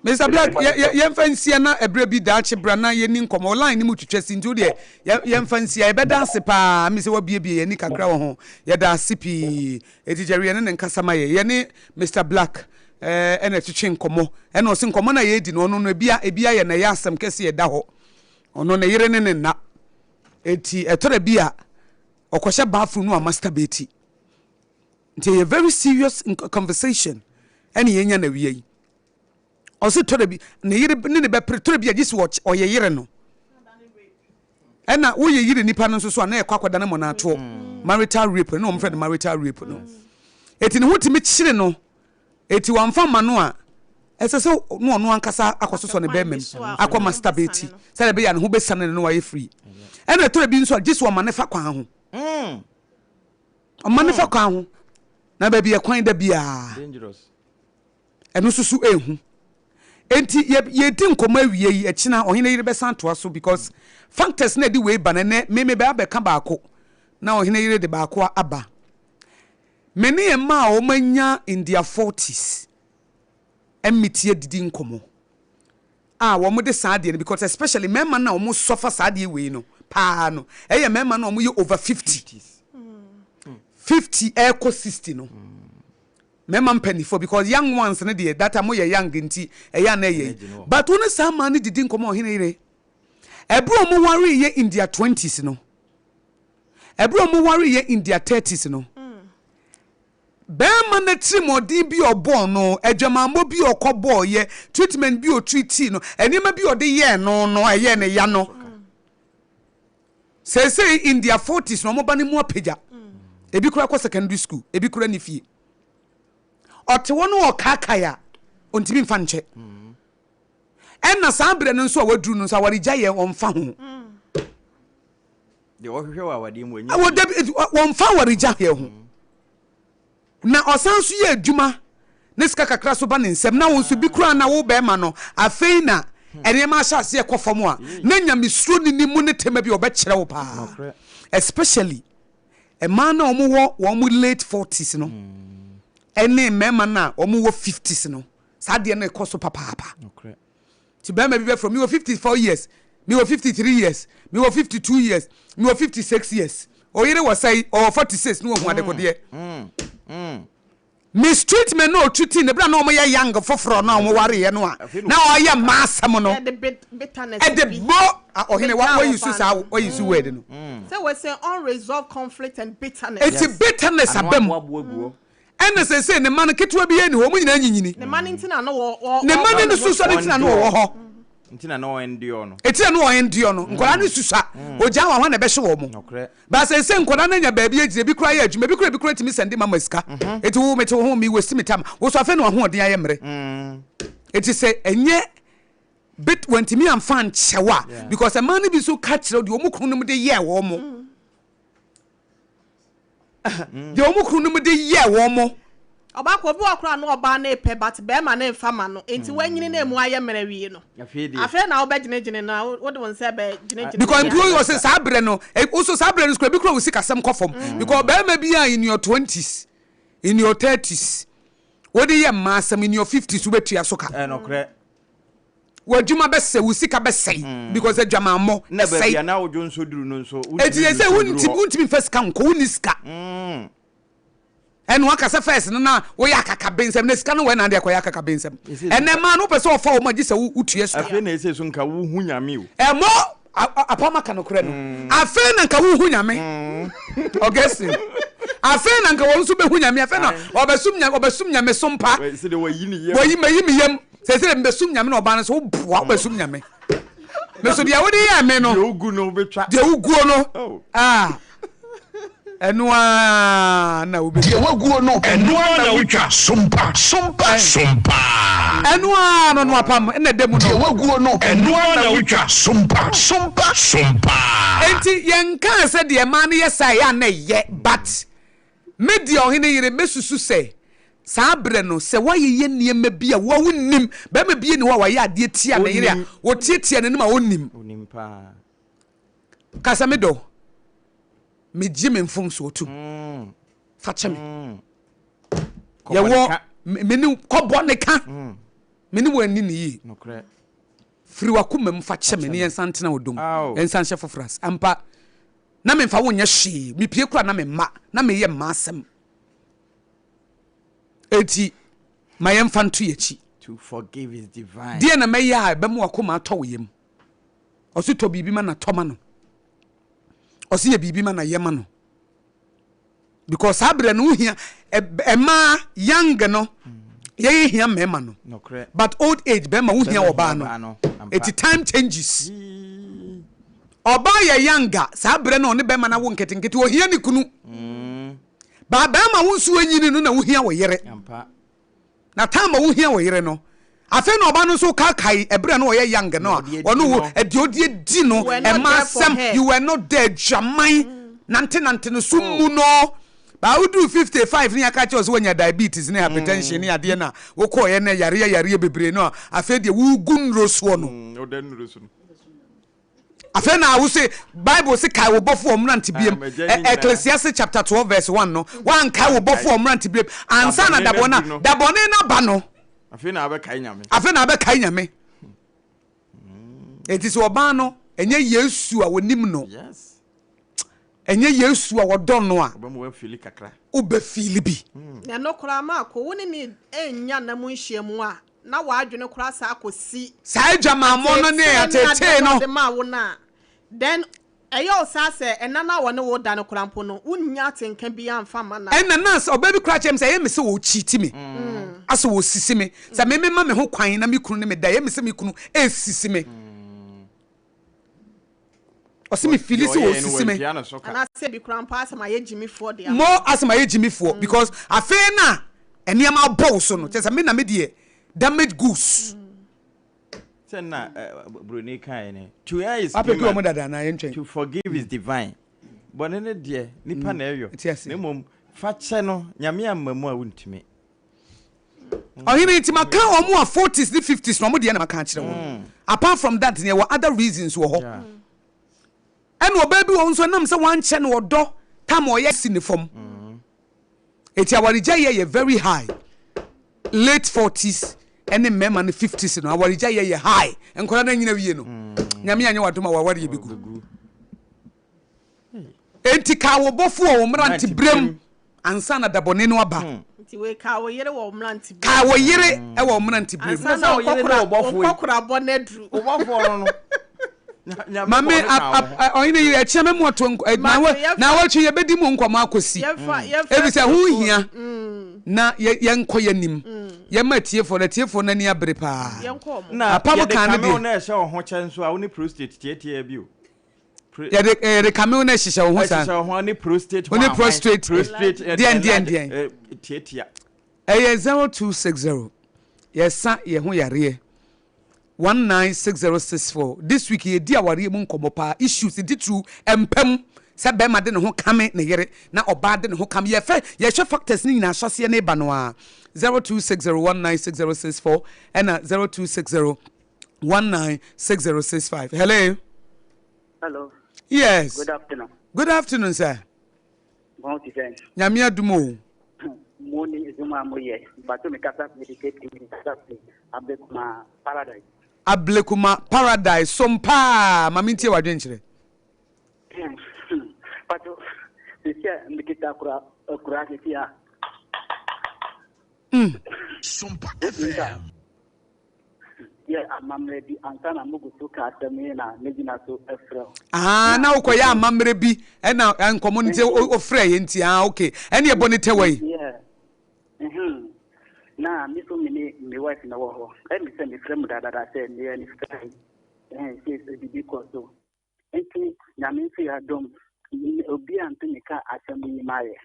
Mr. Black, yɛmfa nsia na ɛberɛ bi daakye bra na yɛni nkɔmmɔ. Line no mu twitwa si nti wo deɛ yɛmfa nsia. Yɛbɛda ase paa me sɛ wabiebie yɛni kakra wɔ ho. Yɛda ase pii. Eti Jerry yɛne ne nkasa ma yɛ. Yɛne Mr. Black ɛna ɛtwetwe nkɔmmɔ. Ɛna ɔse nkɔmmɔ no a yɛredi no ɔno no ebi ayɛ na ɛyɛ asɛm kɛse ɛda hɔ. Ɔno ne yere ne ne nna. Enti ɛtɔ da bi a ɔkɔhyɛ bathroom no a masturbate. Nti ɛyɛ very serious conversation ɛne yɛnya na wia yi. Ɔse tɔ da bi ne yere ne ne bɛpere tɔ da bi a gye sɛ ɔyɛ yere no. Ɛna woyɛ yere nipa no nso so a na ɛkɔ akɔda ne mɔnatoɔ. Mm. Marital rape no wɔn frɛ no marital rape no. Eti ne ho tumi kyere no Enti wamfa amma no a, ɛsɛ sɛ na ɔno ankasa akɔsosɔ ne bɛrima mu, akɔ masturbate, sɛdeɛ ɛbɛyɛ a ne ho bɛsiane no na wayɛ free. Ɛna ɛtɔ da bi nso a, gye sɛ ɔma no fa kwan ho. Ɔma no fa kwan ho. Na baabi yɛ kwan da biara. Ɛno nso so ɛhu. Enti yɛ yɛredi nkɔmmɔ awie yi, ɛkyena ɔhene yere bɛsan atoa so because factors na ɛde wei ba no, ɛnnɛ me mebɛ abɛka baako na ɔhene yere de baako aba. Me ne mmaa a wɔanya in their forties mmiti adidi nkɔmmɔ a wɔde saa adeɛ no because especially mmarima no a wɔn suffer saa adeɛ wei no paa no ɛyɛ mmarima no a wɔyɛ over 50, 50 ɛrekɔ 60 no. Mɛma mpaninfoɔ because young ones no deɛ that time moyɛ young nti ɛyɛ a na ɛyɛ yi but wo ne saa maa no didi nkɔmɔ ɔhene yere ɛberɛ a ɔmo waree yɛ in their twenties no ɛberɛ a ɔmo waree yɛ in their thirties no bɛrima no atirimuɔden bi a ɔbɔɔ no adwamammɔ bi a ɔkɔ bɔɔ yɛ treatment bi a ɔtreatii no nneɛma bi a ɔde yɛɛ no no ɛyɛɛ ne ya no. Seesei in their forties na wɔn ba no mu apagya. Ebi koraa kɔ secondary school, ebi koraa ne fie. Ɔte hɔ no ɔkaakae a, ɔntumi mfa nkyɛ. Ɛna saa berɛ no nso a waduru no nso awaregya yɛ ɔmfa ho. Deɛ ɔhwehwɛ wɔ awadeɛ mu ɛnyɛ. Wɔ dabi wɔmfa awaregya yɛ ho. Na ɔsan nso yɛ adwuma ne sika kakra so ba ne nsam na wo nso bi koraa na wo bɛrima no afei na nneɛma ahyɛ aseɛ kɔ fam a na nyamesuro ne ne mu ne tema bi ɔbɛkyerɛ wo paa especially mmaa no a wɔwɔ wɔn late forties no ɛne mmarima no a wɔwɔ fifties no saa adeɛ no ɛkɔ so papaapa. Nti barima bi bɛfrɛ wo, mewɔ 54 years, mewɔ 53 years, mewɔ 52 years, mewɔ 56 years. Oyere wɔ sɛe, ɔwɔ 46 na wahu adekodeɛ. Mistreatment na ɔtreatii no berɛ a na wɔyɛ young foforɔ no a wɔwareeɛ no a na ɔyɛ mmaa asɛm no ɛde bɔ ɔhene wayi so saa wayi so word no. Sɛ wɔsɛ unresolved conflict and bitterness. Eti bitterness aba mu. Ɛna seesei ne mma no ketewa biara nni hɔ, wɔn nyinaa anyinyini. Ne mma no nti na na wɔ wɔ. Ne mma no susua no nti na na wɔwɔ hɔ. Nti na na ɔendure no. Eti na na ɔendure no. Nkwadaa no susua, ogyaa wɔn hɔ na ɛbɛhye wɔn. Nokorɛ. But seesei nkwadaa no anya baabi agyina, ebi koraa yɛ adwuma, ebi koraa ebi koraa tumi sɛnde mama sika. Eti wo mete wo ho, me waste me time. Wo so afei na w'ahoɔden ayɛ mmerɛ. Eti sɛ ɛnyɛ bit wantumi amfa ankyɛ wo a, because mmaa no bi nso ka kyerɛ wo deɛ wɔn kununom de yɛɛ wɔn. Deɛ wɔn kununom de yɛɛ wɔn. Ɔbaa kɔ obi wɔ koraa na ɔbaa no repɛ but bɛrima no nfa ma no nti wanyini na emu ayɛ mmerɛ wie no afei na wobɛ gyene gyene no a wode wo nsa bɛ gyene gyene Because mpo ɔsɛ saa berɛ no woso saa berɛ no so ebi koraa wo sikasɛm kɔ fam because bɛrima bi a in your twenties in your thirties wode yɛ mmaa asɛm in your fifties wobɛtua so ka. Ɛnokorɛ. W'adwuma bɛsɛe, wo sika bɛsɛe because adwamammɔ Na sɛe. baabi a na wodwo nso duru no nso, Enti wontumi sɛ ndu wontumi duru hɔ. wontumi mfa sika nkɔ, wonni sika. Ɛna waka sɛ first no na woyɛ akakabensɛm, na sika no wɔ ɛna de akɔyɛ akakabensɛm. Ɛsɛ Ɛnɛ sika. mmaa no wopɛ sɛ ɔfa wɔn a gye sɛ wotua sika. Afei na ɛsɛ so nka wohu Nyame o. Ɛmɔ apam aka nokorɛ no. Afei na nka wohu Nyame. Augustine. Afei na nka wɔn nso bɛhu Nyame. Afei na ɔbɛsom Nyame, ɔbɛsom Nyamesom pa. Sɛdeɛ wayi ne yam. Wayi, mayi me yam. Sɛsɛ mebɛsom Nyame na ɔbaa no sɛ woboa wobɛsom Nyame. Me so deɛ wode yɛɛ me no. Deɛ wogu no wobɛtwa. Deɛ woguo no. Oh. Ah. Ɛno ara na wobɛtwa. Deɛ waguo no. Ɛno ara na wotwa. Sompa, sompa, sompa. Ɛno ara no no apam ɛna ɛda mu no. Deɛ waguo no. Ɛno ara na wotwa. Sompa, sompa, sompa. Enti yɛnkaa sɛ deɛ mmaa no yɛ saa ɛyɛ a na ɛyɛ but Me deɛ ɔhene yere, mɛsusu sɛ saa berɛ no, sɛ woayeyɛ nneɛma bi a wo a wonnim, barima bi nni hɔ a wayɛ adeɛ tia ne yere a ɔtiatia n'anim a ɔnnim. Ka sɛ, Me dɔ, megye me mfomsoɔ tom. Fa kyɛ me. Yɛwɔ me ne kɔbɔ ne ka. Me ne wo anni ne yie. Firi w'akoma mu fa kyɛ me ne yɛnsan ntena ɔdɔ mu, yɛnsan nhyɛ foforɔ ase. Ampa, Na memfa wo nyɛ hwee, mepue koraa na memma, na meyɛ mma asɛm. Enti ma yɛmfa nto yɛn akyi. To forgive is divine. Deɛ na mɛyɛ a ɛbɛma w'akoma atɔ wo yam? Ɔse tɔ biribi ma na tɔ ma no. Ɔse yɛ biribi ma na yɛ ma no. Because saa berɛ no wohia ɛmaa young no yɛyɛ hia mmarima no. But old age bɛrima wohia ɔbaa no. Eti time changes. Ɔbaa yɛ young a saa berɛ no ɔne bɛrima no awo nketenkete ohia ne kunu. Ba bɛrima wo nso anyini no na wohia wo yere. Na time a wohia wo yere no, afei na ɔba no nso kaakae ɛberɛ a na ɔyɛ young no a ɔne wo ɛdeɛ ɔde adi no ɛma asɛm you were not there adwaman nante nante no so mu no. Baa woduu 55 ne yɛaka kyerɛ wo sɛ woanya diabetes ne hypertension ne adeɛ no a wokɔɔeɛ no yareɛ yareɛ bebree no a afei deɛ wogu nnuro soɔ no. Woda nnuro so no. Afei na wo se Bible se kae wo bɔfo wɔ mmeranteberem. Ah, magya ne nyinaa. Ecclesiastes chapter 12 verse 1 no, woankae wo bɔfo wɔ mmeranteberem ansa na Dabɔne no dabɔne aduru no. dabɔne no aba no. Afei na wabɛkae Nyame. Afei na wabɛkae Nyame. Enti sɛ ɔbaa no, ɛnyɛ Yesu a wɔnim no. Yes. Ɛnyɛ Yesu a wɔdɔ no a. Ɔbɛma woafili kakra. Wobɛfili bi. Na ɛno koraa Marko, wo ne no annya nna mu nhyiamu a, na w'adwene koraa saa akɔsi. Saa adwamammɔ no ne ateetee ne ateetee adeɛ no. a ɔde maa wo no a, then ɛyɛ wo saa sɛ ɛna no a wɔne wo da no koraa mpo no, wonnya atenka biara mfa mma no a. Ɛna na ɔbaa bi koraa kyerɛ me sɛ ɛyɛ me sɛ ɔrekyiti me, asɛ ɔresisi me, sɛ me mema me ho kwan na me kunu ne me da, ɛyɛ me sɛ me kunu resisi me. Ɔse me feeli sɛ ɔresisi me. Anaasɛ bi koraa mpo asɛ mayɛ gyimifoɔ de ama. Mo asɛ mayɛ gyimifoɔ because afei na nneɛma abɔ wo so no, kyerɛ sɛ me na me deɛ damage goods. Sɛ na broni kaeɛ no, to err is Wapɛki human, wɔn dada anaa yɛntwɛn? to forgive is divine. Bɔne no deɛ, nipa na ɛyɔ, na mmom fa kyɛ no, Nyame amma mu a wontumi. Ɔhene nti maka wɔn a forties ne fifties na wɔn deɛ na maka akyerɛ wɔn. Apart from that deɛ wɔ other reasons wɔ hɔ. Ɛna ɔbaa bi wɔ hɔ nso ɛnam sɛ wankyɛ no ɔdɔ tam ɔyɛ si ne fam. Eti awaregyaeɛ yɛ very high. Late forties ɛne mmarima no fifties no awaregyaeɛ yɛ high. Nkwadaa no anyina wie no, Nyame anyɛ w'adom a w'awareɛ bɛgu. Enti ka wo bɔfo wɔ wo mmeranteberɛm ansa na da bɔne no aba. Nti wei ka wo yere wɔ wo mmeranteberɛm. Ka wo yere wɔ wo mmeranteberɛm. Ansa na wo nkɔkorabɔ no aduru. Wo bɔfoɔ no no. Mame ɔhene yere ɛkyea mɛmu ato naawɔtwe yɛbɛdi mu nkɔmmɔ akɔsi ɛfiri sɛ ho hia na yɛnkɔ yɛnim yɛma atiefoɔ no atiefoɔ no ani abere paa. Na Apam yɛde kan no kame wo deɛ. na ɛhyɛ wo ho kyɛ nso a wo ne prostate tiatiaa bi o. Yɛde yɛde kame wo na ɛhyehyɛ wo ho saa. Ɛhyehyɛ wo ho ne prostate Wo ne prostate prostate deɛn deɛn deɛn. Tiatia. Ɛyɛ 0260 yɛsa yɛn ho yareɛ 196064 this week yɛdi awareɛ mu nkɔmmɔ paa issues ntitiriw mpa mu sɛ bɛrima de ne ho kame ne yere na ɔbaa de ne ho kame yɛfɛ yɛhwɛ factors ne nyinaa ahyɛseɛ ne ba no a 0260196064 ɛna 0260196065 hello. Hello. Yes. Good afternoon. Good afternoon, sir. Mo ti sɛn? Nyame adum o. Mo ni edwuma mo yɛ. Mpacho mi kasa mi di keti mi kasa fi Ablekuma Paradise. Ablekuma Paradise som paa ma mentie w'adwenkyerɛ. Mpacho sisi a mi kita akura akura sisi a. Sompa FM. Yɛ amammerɛ bi ansa na mogu so ka asɛm yi na megyina so frɛ wo. Ah, na wokɔyɛ amammerɛ bi ɛna nkɔmmɔ no nti wofrɛ yɛ nti ah okay ɛne ɛbɔ ne tɛwa yi. Yeah. Mm-hmm. Na me so me ne me wife na wɔ hɔ. Ɛmi sɛ mefrɛ mu dadada sɛ meyɛ ne frɛ ɛhɛn sɛ sɛ biribi kɔ so. Nti Nyame nso yɛ adom obi a ntumi ka asɛm yi ma yɛ.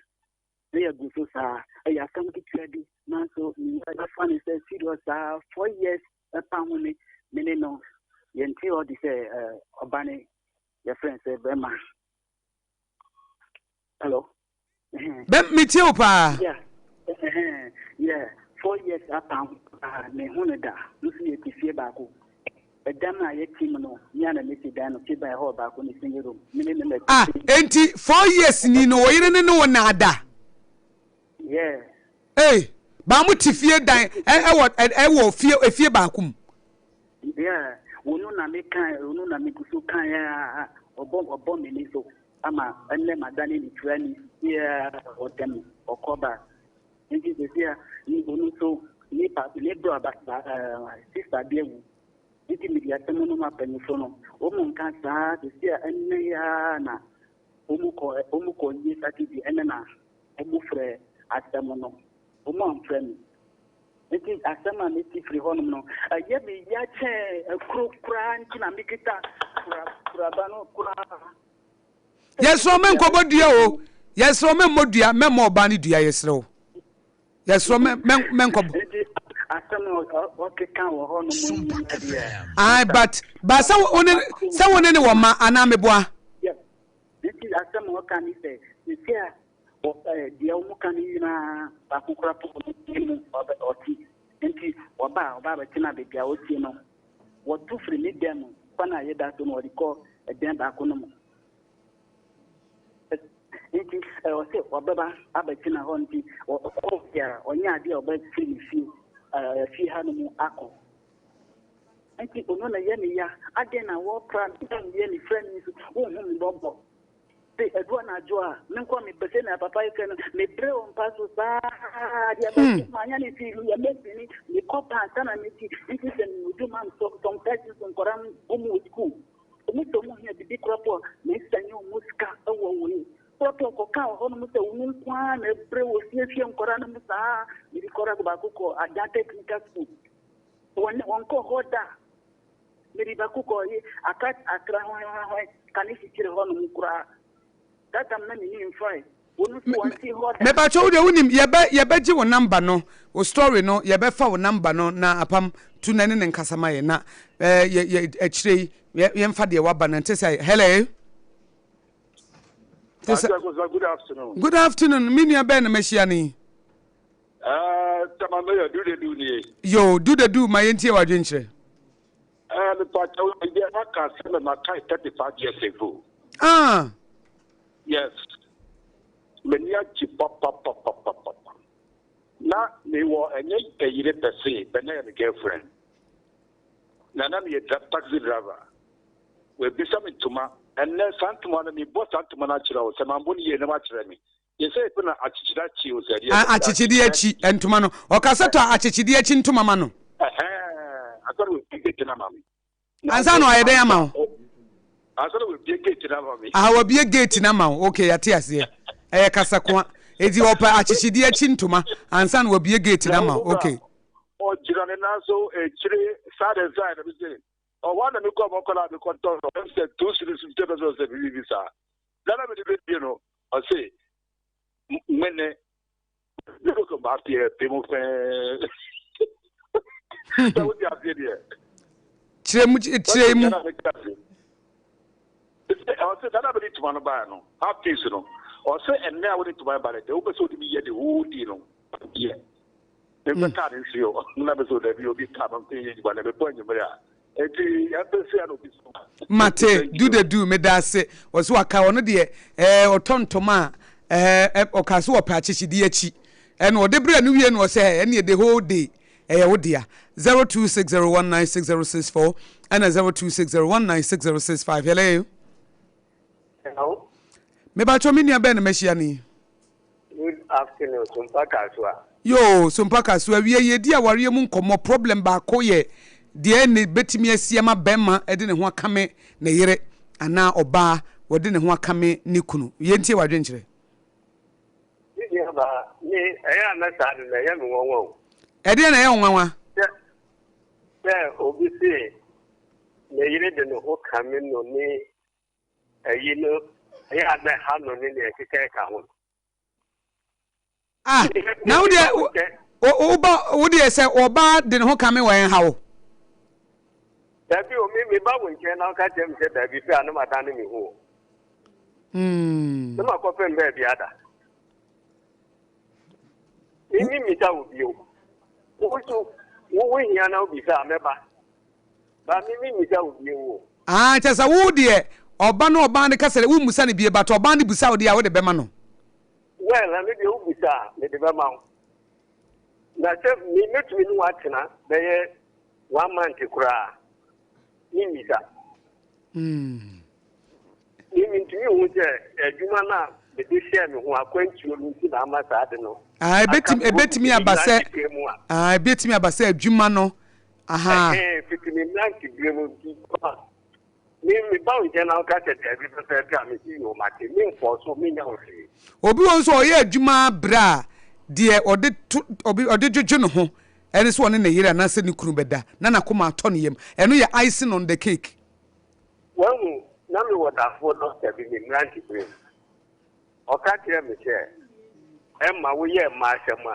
Na yɛgu so saa. Ɛyɛ asɛm ketewa bi, nanso mɛfa no sɛ serious saa. 4 years ɛpa ho ne me ne no yɛnte hɔ de sɛ ɔba ne yɛfrɛ no sɛ bɛrima. Hello. Bɛ metie wo paa. Yeah. Yeah. 4 years apa ho paa mehu no da. Nso yɛte fie baako. Ɛdan a yɛte mu no, me a na mesi dan no, fie ban hɔ baako ne single room. Me ne no na Ah, enti 4 years ni no wo yere ne ne wo na ada? Yeah. Ei, baa mo te fie dan ɛwɔ ɛwɔ fie efie baako mu. Yeah, wɔn na me kan, wɔn na me gu so kan ya, ɔbɔ ɔbɔ me ni so ama ɛnɛ ma dane ne tura ni yeah ɔtɛm ɔkɔ ba. Nti sisi a ni wɔn nso ne pa ne bro ba ba ɛɛ sister bi awu. Nti mi di asɛm no ma mpanyinfo no, wɔn nka saa sisi a ɛnɛ ya na wɔn kɔ wɔn kɔ yie Saturday ɛnɛ na wɔn frɛ asɛm no, wɔn amfrɛ me. Nti asɛm a meti firi hɔnom no, ɛyɛ me ya kyɛn akuro koraa nti na mekita kura kuraba no koraa. Yɛsrɛ wo menkɔbɔ dua o. Yɛsrɛ wo memmɔ dua, mɛmmɔ ɔbaa no dua yɛsrɛ wo. Yɛsrɛ wo menkɔbɔ. Nti asɛm a ɔkeka wɔ hɔnom nyinaa deɛ. Aye, but ba sɛ wo ne sɛ wo ne ne wɔ ma anaa meboa. Nti asɛm a ɔka ne sɛ, sisi a Wɔ ɛɛ deɛ wɔn ka no nyinaa baako koraa po ne mu ɔbɛ ɔte. Nti ɔba a ɔba abɛtena baabi a ɔtie no. Wɔtu firi ne dan mu kwan a yɛda so no wɔde kɔ ɛdan baako no mu. Nti ɛwɔ sɛ ɔbɛba abɛtena hɔ nti ɔkɔ fie a ɔnyɛ adeɛ a ɔbɛfiri ne fie ɛɛ fie ha no mu akɔ. Nti ɔno na ɛyɛ ne ya. Adɛn na wɔpra me sɛ meyɛ ne frɛ me nso wonhu me mmɔbɔ. Se ɛdu anadwo a, me nko a mepɛ sɛnea papa yi ka no, mebrɛ wɔ mpa so saa deɛ bɛkye manyɛ ne fii meyɛ mɛsini, mekɔ pa ansa na medi, nti sɛ medu ma some some persons nkwadaa no wɔn wɔ school, wɔn sɛ wɔn hia bibi koraa po a, mesɛne wɔn sika wɔ wei koraa po kɔka wɔ hɔnom sɛ wɔn nko ara na ɛbrɛ wɔ fiefie nkwadaa no mu saa, mede kɔra baako kɔ Adan Technical School, wɔn wɔnkɔ hɔ da. Mede baako kɔɔ ye aka akra hwanhwanhwan ka ne sikyire hɔ nom koraa. That time na menni mfae. Wɔn nso wɔn te hɔ da. Mepakyɛ wo deɛ wonim yɛbɛ yɛbɛgye wo number no wo story no yɛbɛfa wo number no na apam tu na ne ne nkasa ma yɛ na ɛɛ yɛ yɛ akyire yi yɛ yɛmfa deɛ waba no nte sɛ hello. Te sɛ Good afternoon. Good afternoon me nua bɛn na mahyia no yi. Ɛɛ tama meyɛ du de du nie. Yoo du de du ma yɛntie w'adwenkyerɛ. Ɛɛ mepakyɛw deɛ waka sɛ me makae 35 years ago. Ah. Yes. M'ani agye papapapapapa. Na mewɔ ɛnyɛ ɛyere pɛsee bɛ na yɛ me girlfriend. Na na meyɛ taxi driver. Wabisa me ntoma. Ɛnnɛ saa ntoma no mebɔ saa ntoma no akyerɛ wo sɛ mambɔ no yie na wakyerɛ me. A Akyekyedeɛ akyi ntoma no. Ɔka sɛ tɔ akyekyedeɛ akyi ntoma ma no. Ansa na ɔayɛ dɛn ama wo? Aha wabie gate no ama wo. Okay, yɛate aseɛ. Ɛyɛ kasakoa. Enti ɔpɛ akyekyedeɛ akyi ntoma ansa na wabie gate no ama wo. Okay. Ɔgyina ne nan so akyire side and side na bi sɛ ɔhɔ a na mekɔ mɔkɔla mekɔtɔ no sɛ 2 cedis 50 pesewas sɛ biribi saa. Na na mede bɛbie no ɔse mene ne koko maapeɛ pe mu fɛɛ sɛ wote aseɛ deɛ. Kyerɛ mu kyerɛ mu. Ɔse dada bɛde tuma no baeɛ no half piece no ɔse ɛnɛ a wode tuma no ba no deɛ wopɛ sɛ wode bi yɛ the whole day no yɛ mepɛ kaa no nsuo na bɛ sɛ dabi obi kaa no mpɛ yɛ adwuma na mepɔ anwummerɛ a Enti yɛmpɛ sia na obi so. Mate, do the do, medaase. Ɔse waka ɔno deɛ ɛɛ ɔtɔ ntoma a ɛɛ ɔkaa sɛ ɔpɛ akyekyedeɛ akyi ɛna ɔde brɛ no wie no ɔsɛ ɛɛ ɛneɛ the whole day ɛyɛ wo dea 0260196064 ɛna 0260196065 hello. Hello. Mebakyɛ me nua bɛn na mahyia no yi. Good afternoon Sompa Kasoa. Yoo Sompa Kasoa wie yɛdi awareɛ mu nkɔmmɔ problem baako yɛ deɛ ne bɛtumi asi ama bɛrima de ne ho akame ne yere anaa ɔbaa wɔde ne ho akame ne kunu yɛntie w'adwenkyerɛ. Me nua baa me ɛyɛ a na saa de na ɛyɛ me nwanwa o. Ɛdeɛn na ɛyɛ wo nwanwa? Sɛ sɛ obi se ne yere de ne ho kame no ne Ayi no, ɛyɛ a na ɛha no ne nea ɛkeka ho no. Ah, na wo deɛ, wo wo deɛ sɛ ɔbaa de ne ho kame wɔ ɛnha wo? Dabi o, me meba wo nkyɛn na woka kyerɛ me sɛ dabi pɛ a na madane me ho o. Na makɔpem baabi ada. Me memmisa wo bio. Wo nso, wo wo hia na wobisa a mɛba. Ba me me mmisa wo bio o. Aah kyerɛ sɛ wo deɛ ɔba no ɔbaa no kasa deɛ wo mmusa no bie but ɔbaa no busa wo deɛ a wode bɛma no. Well ɛno deɛ wo busa a mede bɛma wo. Na sɛ me mɛtumi ne wo atena bɛyɛ one month koraa me mmisa. Me mentumi nhu sɛ adwuma no a mede hyɛɛ me ho akwantuo no nti na ama saa ade no Ah, aka ebetumi me hɔ ebetumi fiti me aba sɛ mmeranteberɛ mu a. ah, ebetumi aba sɛ adwuma no aha. Ɛhɛn, fiti me mmeranteberɛ mu nti ma me meba wo nkyɛn na woka sɛ daabi pɛpɛɛpɛ a mese yoo mate, memfɔɔ so, menyɛ wo hwee. Obi wɔ hɔ nso a ɔyɛ adwuma ara brɛ a deɛ ɔde to ɔbi ɔde dwodwo ne ho ɛne sɛ ɔne ne yere anaasɛ ne kunu bɛda na n'akoma atɔ ne yam. Ɛno yɛ icing on the cake. Wahu, na mewɔ dafoɔ dɔkta bi me mmeranteberɛ mu. Ɔka kyerɛɛ me sɛ, Ɛmma woyɛ mma asɛm a,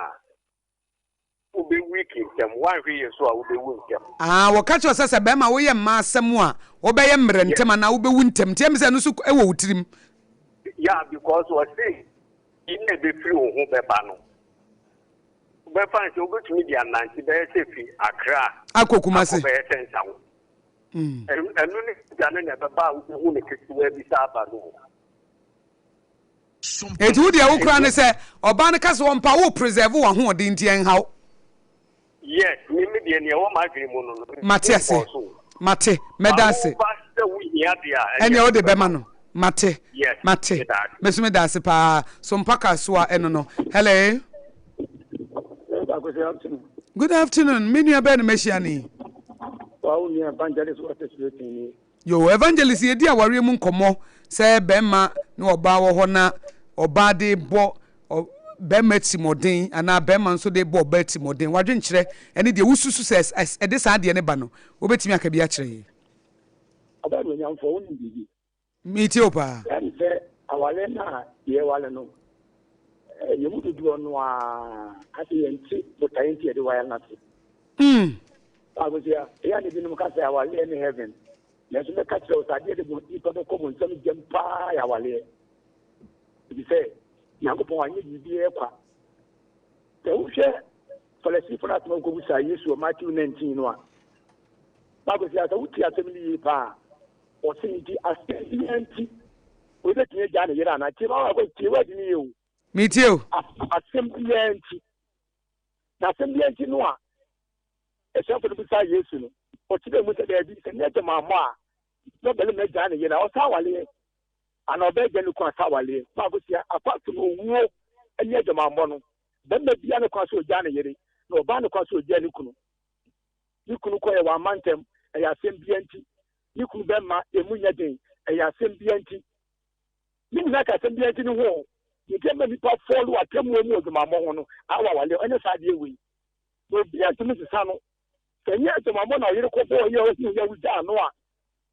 wobɛ weak ntɛm, woanhwɛ yie nso a wobɛwu ntɛm. Ah, wɔka kyerɛ wo sɛ sɛ bɛrima woyɛ mma asɛm a, wobɛyɛ mmerɛ ntɛm anaa wobɛwu ntɛm. Nti ɛmi sɛ ɛno nso wɔ wo tirim. Yeah, because ɔse. Yi na ɛbɛfiri wo ho bɛba no, wobɛfa no sɛ wobɛtumi de anante bɛyɛ sɛ fi Accra akɔ Kumasi akɔ bɛyɛ sɛ Nsawo. Ɛno ne mogya no na ɛbɛba a wobɛhu no ketewaa bi saa aba no o. Enti wo deɛ wo koraa ne sɛ ɔbaa no ka sɛ ɔmpa wo preserve w'ahoɔden nti ɛnha wo. Yes, me me deɛ nea ɛwɔ m'adwene mu no no, Mate ase. menkɔɔ so o. Mate. Ba Mɛda wo ase. ba sɛ wohia deɛ a, ɛneɛ Ɛneɛ wode mede bɛma bɛma wo. no. Mate. Yes, Mate. meda ase. Me nso meda ase paa. So mpaka so a ɛno no. Hello. Good afternoon. Good afternoon. Me nua bɛn na mahyia no yi? Wa wo nua evangelist wɔ sɛ ni. Yoo evangelist yɛdi awareɛ mu nkɔmmɔ sɛ bɛrima ne ɔbaa wɔ hɔ na ɔbaa de bɔ bɛrima atirimuɔden anaa bɛrima nso de bɔ ɔbaa atirimuɔden wadwenkyerɛ ɛne deɛ wosusu sɛ ɛde saa adeɛ no ba no wobɛtumi aka bi akyerɛ yɛn. Ɔbaa nuonyamfoɔ wonim biribi? Metie wo paa. Ɛne sɛ awareɛ no a yɛware no yɛn mu dodoɔ no ara ase yɛnte botaeɛ nti yɛde ware no ase. Akosua, ɛyɛ a na ebinom ka sɛ awareɛ ne heaven. Nanso mɛka kyerɛ wo sɛ adeɛ de nipa bɛkɔ bonsam gyam paa yɛ awareɛ. Efisɛ Nyankopɔn anyɛ biribiara kwa. Sɛ wohwɛ Farisifo no asɛm a wɔkɔbisaa Yesu wɔ Matthew 19 no a, Akosua, sɛ wotie asɛm no yie paa a, ɔse nti asɛm biara nti obi bɛtumi agyaa ne yere anaa? Tie ma tie word no yie o. Metie o. Asɛm biara nti. Na asɛm biara nti no a asuafo no bisaa Yesu no, ɔkyerɛɛ mu sɛ, Dabi, sɛ nyɛ aguamammɔ a, na ɔbarima agyaa ne yere a, ɔsan awareɛ, anaa ɔbaa agya ne kunu asan awareɛ. Bible se, apart from owuo ne aguamammɔ no, barima biara ne kwan sɛ ɔgyaa ne yere, na ɔbaa ne kwan sɛ ɔgyaa ne kunu. Ne kunu kɔeɛ, wamma ntɛm, ɛyɛ asɛm biara nti. Ne kunu bɛma emu nyɛ den, ɛyɛ asɛm biara nti. Ne nyinaa ka asɛm biara nti ne ho o. Deɛ nti ɛma nnipa fɔɔlo atemmuo mu adwamammɔ ho no, awo awale, ɛnyɛ saa adeɛ wei. Na obiara ntumi nsesa no. Sɛ ɛnyɛ adwamammɔ na ɔyere kɔbɔɔ yɛ ohuu yɛ wogyaa no a,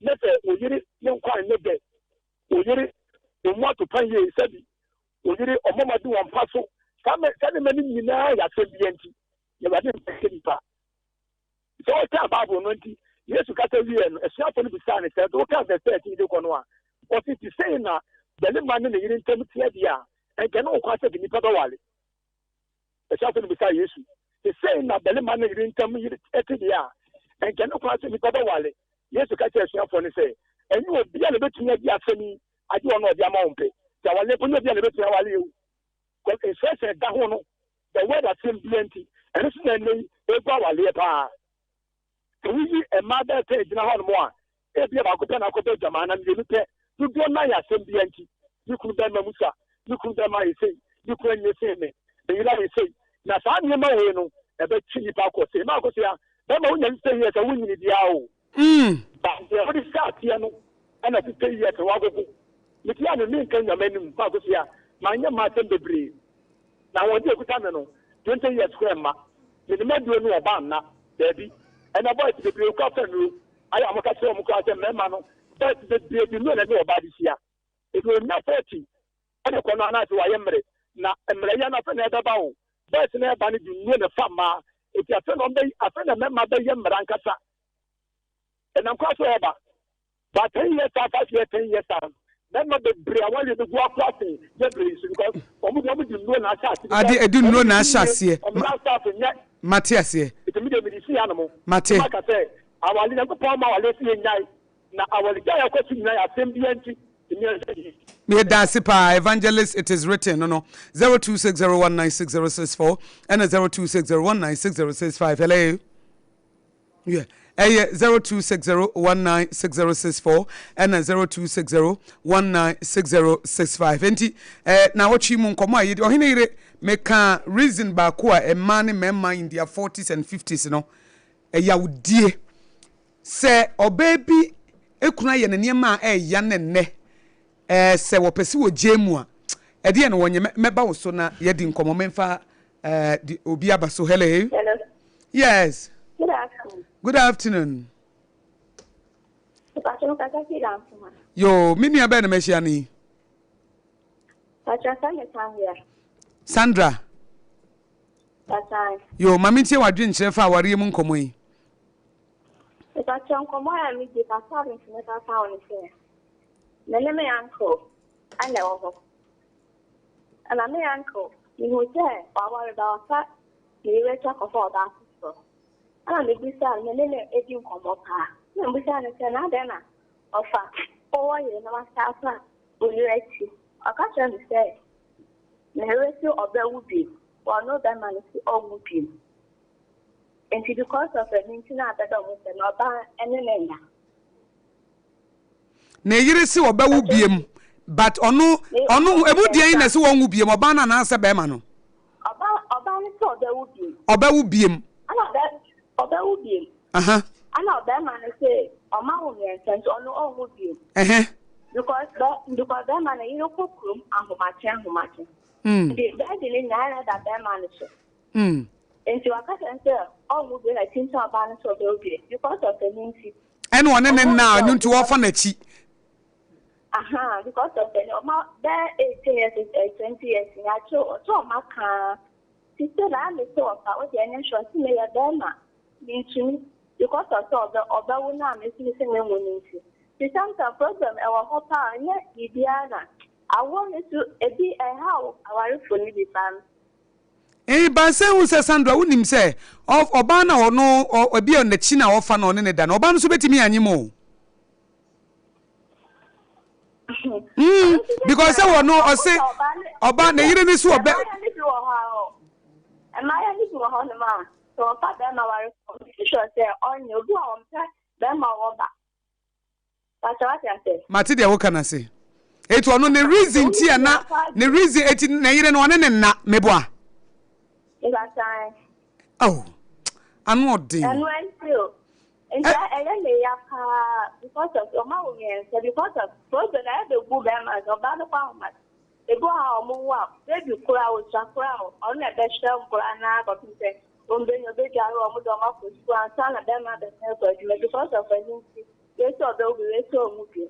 na sɛ oyere ne nkwa nyɛ dɛ, oyere ɔmu atopa yie, sɛbi oyere ɔmmɔ mmɔden wɔ mpa so, saa nneɛma no nyinaa yɛ asɛm biara nti, na Awurade mfa nhyɛ nnipa. Sɛ wokaa Bible no nti, Yesu kasa wieɛ no, asuafoɔ no bisaa no sɛ, wokaa verse 13 de kɔ no a, ɔse, nti sei na barima ne ne yere ntam teɛ deɛ a, ɛnka ɛne wo kwan sɛ nnipa bɛware. Asuafo no bisaa Yesu se, Sei na barima ne yere ntam yere te deɛ a, ɛnka ɛne kwan sɛ nnipa bɛware? Yesu ka kyerɛɛ asuafoɔ no sɛ, Ɛnyɛ obiara na obɛtumi agye asɛm yi agye wɔn a ɔde ama wɔn pɛ. Sɛ awareɛ mpo, ɛnyɛ obiara na obɛtumi aware o. Kɔ nsɛsɛɛ da ho no, the word asɛm biara nti, ɛno nso na ɛnnɛ yi ɛgu awareɛ paa. Sɛ woyi mmaa bɛyɛ sɛ egyina hɔnom a, ebia baako pɛ na akɔbɔ adwaman anaa mmienu pɛ. Dodoɔ no ara yɛ asɛm biara nti. Me kunu bɛrima mu sua, me kunu bɛrima ayɛ sei, me kunu anyini sen me, me yere ayɛ sei. Na saa nneɛma wei no, ɛbɛtwe nnipa akɔ sei. Maa Akosua, bɛrima wonya 50 years a wonyini biara o. But deɛ wode hyɛ aseɛ no ɛna 50 years no wagogo. Mete a me menka nnwama anim. Maa Akosua, manyɛ mmaa asɛm bebree. Na ahoɔden a ɛkuta me no, 20 years koraa mma. Menim aduro no ɔba nna. Daabi. Ɛnɛ boys bebree kura fa nnuro. Ayɛ a wɔka kyerɛ wɔn koraa sɛ mmarima no, boys bebree de nnuro na ɛne ɔbaa de hyia. Ebi ɔnya 40 ɛna kɔ no anaasɛ wayɛ mmerɛ. Na mmerɛyɛ no afei na ɛbɛba o. Boys no ɛba no de nnuro na ɛfa mmaa. Eti afei na wɔbɛ afei na mmarima bɛyɛ mmerɛ ankasa. Ɛnam kwan so ɛba. But 10 years time, 5 years, 10 years time, mmarima bebree a wɔayɛ bɛgu akɔ ase yɛ bere yi so because wɔn de wɔn de nnuro na ahyɛ ase. Ade ɛde nnuro na ahyɛ aseɛ. Wɔn lifestyle nyɛ. Mate aseɛ. Nti mi deɛ mi de si hanom. Mate. Maka sɛ awale Nyankopɔn ama awale si yɛ nyae na awale gyae akɔ so nyinaa yɛ asɛm biara nti mmea nhyɛ yie. Meda ase paa Evangelist it is written no no 0260196064 ɛna 0260196065 hello. Yeah. Ɛyɛ 0260196064 ɛna 0260196065. Enti eh, na wɔtwe mu nkɔmmɔ a yɛdi ɔhene yere meka reason baako a mmaa ne mmarima in their 40s and 50s no ɛyawdie sɛ ɔbaa bi ekunu ayɛ ne nneɛma a ɛɛya ne nnɛ ɛɛ sɛ wɔpɛ sɛ wɔgye mu a ɛdeɛ no wɔnyɛ mɛba wo so na yɛdi nkɔmmɔ memfa Eh, di obi aba so. Hello. Hello. Yes. Good afternoon. Good afternoon. Yo, me nua bɛn na mahyia no yi? Sandra. Sandra. Yo, ma mentie w'adwenkyerɛ fa awareɛ mu nkɔmmɔ yi. Mepakyɛ nkɔmmɔ a megye papa me nso mɛka fa wo no sɛ me ne me uncle ɛna ɛwɔ hɔ. Ɛna me uncle, mehuu sɛ waware ba wafa ne yere akyi akɔfa ɔbaa foforɔ. Ɛna mebisaa no, me ne no di nkɔmmɔ paa. Ɛna mebisaa no sɛ, na adɛn na ɔfa wowɔ yere na wasan afa wo yere akyi? Ɔka kyerɛɛ me sɛ, ne yere se ɔbɛwo bio, ɔno bɛrima no se ɔnwo bio. Nti because of ɛno nti na abɛda ɔmo sɛ na ɔbaa ne ne nna. Ne yere se ɔbɛwo biem but ɔno ɔno emu deɛn na ɛse wɔnwo biem ɔbaa no anaasɛ bɛrima no? Ɔbaa ɔbaa no se ɔbɛwo biem. Ɔbɛwo biem. Ɛna ɔbɛ ɔbɛwo biem. Aha. Ɛna ɔbɛrima no se ɔma wo mmiɛnsa nti ɔno ɔnwo biem. Ɛhɛ. Because bɛ because bɛrima no yere kɔ kurom ahomakye ahomakye. Nti bɛɛdi no nyinaa na ɛda bɛrima no so. Nti waka kyerɛ no sɛ ɔnwo bio na kyinkyini ɔbaa no sɛ ɔbɛwo bio because of ɛno nti. Ɛna ɔne ne nna a ɛno nti wɔfa n'akyi. Aha because of ɛno ɔma bɛɛ 18 years eh, 20 years ni akyɛ ɔsɛ ɔma kaa ti sɛ na ame sɛ ɔfa wo deɛ ɛnyɛ hwɛ ɔsɛ meyɛ bɛrima mentumi because of sɛ ɔbɛ ɔbɛwo no a mesumi sɛ menwo no nti ti sometimes problem ɛwɔ hɔ paa ɛnyɛ biribiara na awoɔ no so ebi ɛhaw awarefo no bi paa. Eyi ba sɛ hu sɛ Sandra wonim sɛ ɔbaa no a ɔno ebi a n'akyi na ɔfa na ɔne ne da no ɔbaa no nso betumi anyem o. Mm, because sɛ wɔ no ɔse ɔba ne yere ne so ɔbɛ. Mmayewa no bi wɔ hɔ nom a sɛ wɔfa bɛrima ware sure sɛ ɔnyɛ obi a ɔmpɛ bɛrima ɔwɔ ba. Mate deɛ woka no ase. Eti ɔno ne reason ti a na ne reason eti ne yere no ɔne ne nna meboa. Oh, ano ɔden. Ɛno nti o. Nti ɛyɛ me ya paa because of ɔma wo mmiɛnsa because of problem na ɛbɛ gu bɛrima sɛ ɔbaa no kɔ ahoma ebi wɔ ha ɔmo wo a baby koraa osua koraa ɔno na ɛbɛhwɛ nkora naa kɔpem sɛ ɔmo bɛnya ɔbɛdware ɔmo de ɔmo akɔ sukuu ansa na bɛrima abɛsan akɔ adwuma because of ɛno nti. Wei sɛ ɔbɛwo bi, wei sɛ ɔnwo bi.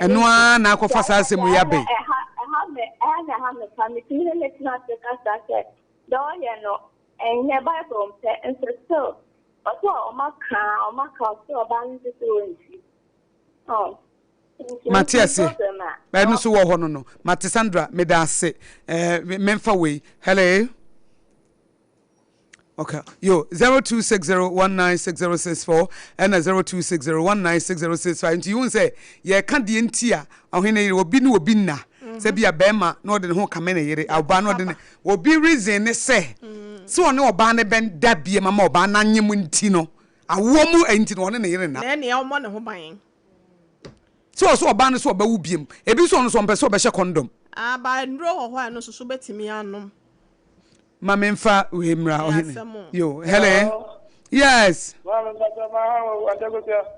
Ɛno ara na akɔfa saa asɛm yi aba yi. Ɛha ɛha me ɛha na ɛha me pa metumi ne ne tena ase kasa sɛ deɛ ɔyɛ no ɛnyɛ Bible mpɛ nso still ɔsɛ ɔma ka ɔma ka ɔsɛ ɔbaa no nso sɛ ɔnti. Oh. Mate aseɛ. Ɛno nso wɔ hɔ no no. Mate Sandra, meda ase. Eh, memfa wei. Hello. Okay. Yo, 0260196064 ɛna 0260196065. Nti yihu sɛ yɛka deɛ nti a ɔhene yere obi ne obi nna. Sɛ bi a bɛrima na ɔde ne ho kame ne yere, ɔbaa na ɔde ne obi reason ne sɛ sɛ ɔne ɔbaa ne bɛn da bie mama ɔbaa no anyem nti no awoɔ mu nti no ɔne ne yere nna. Na ɛnea ɔmmɔ ne ho ban. Sɛ ɔsɛ ɔbaa no sɛ ɔbɛwo biem. Ebi nso ɔno nso ɔmpɛ sɛ ɔbɛhyɛ kɔndɔm. Ah, ba nnuro wɔ hɔ a ɛno nso so bɛtumi anom. Ma me nfa wei mmra ɔhene. Yo, hello. Yes.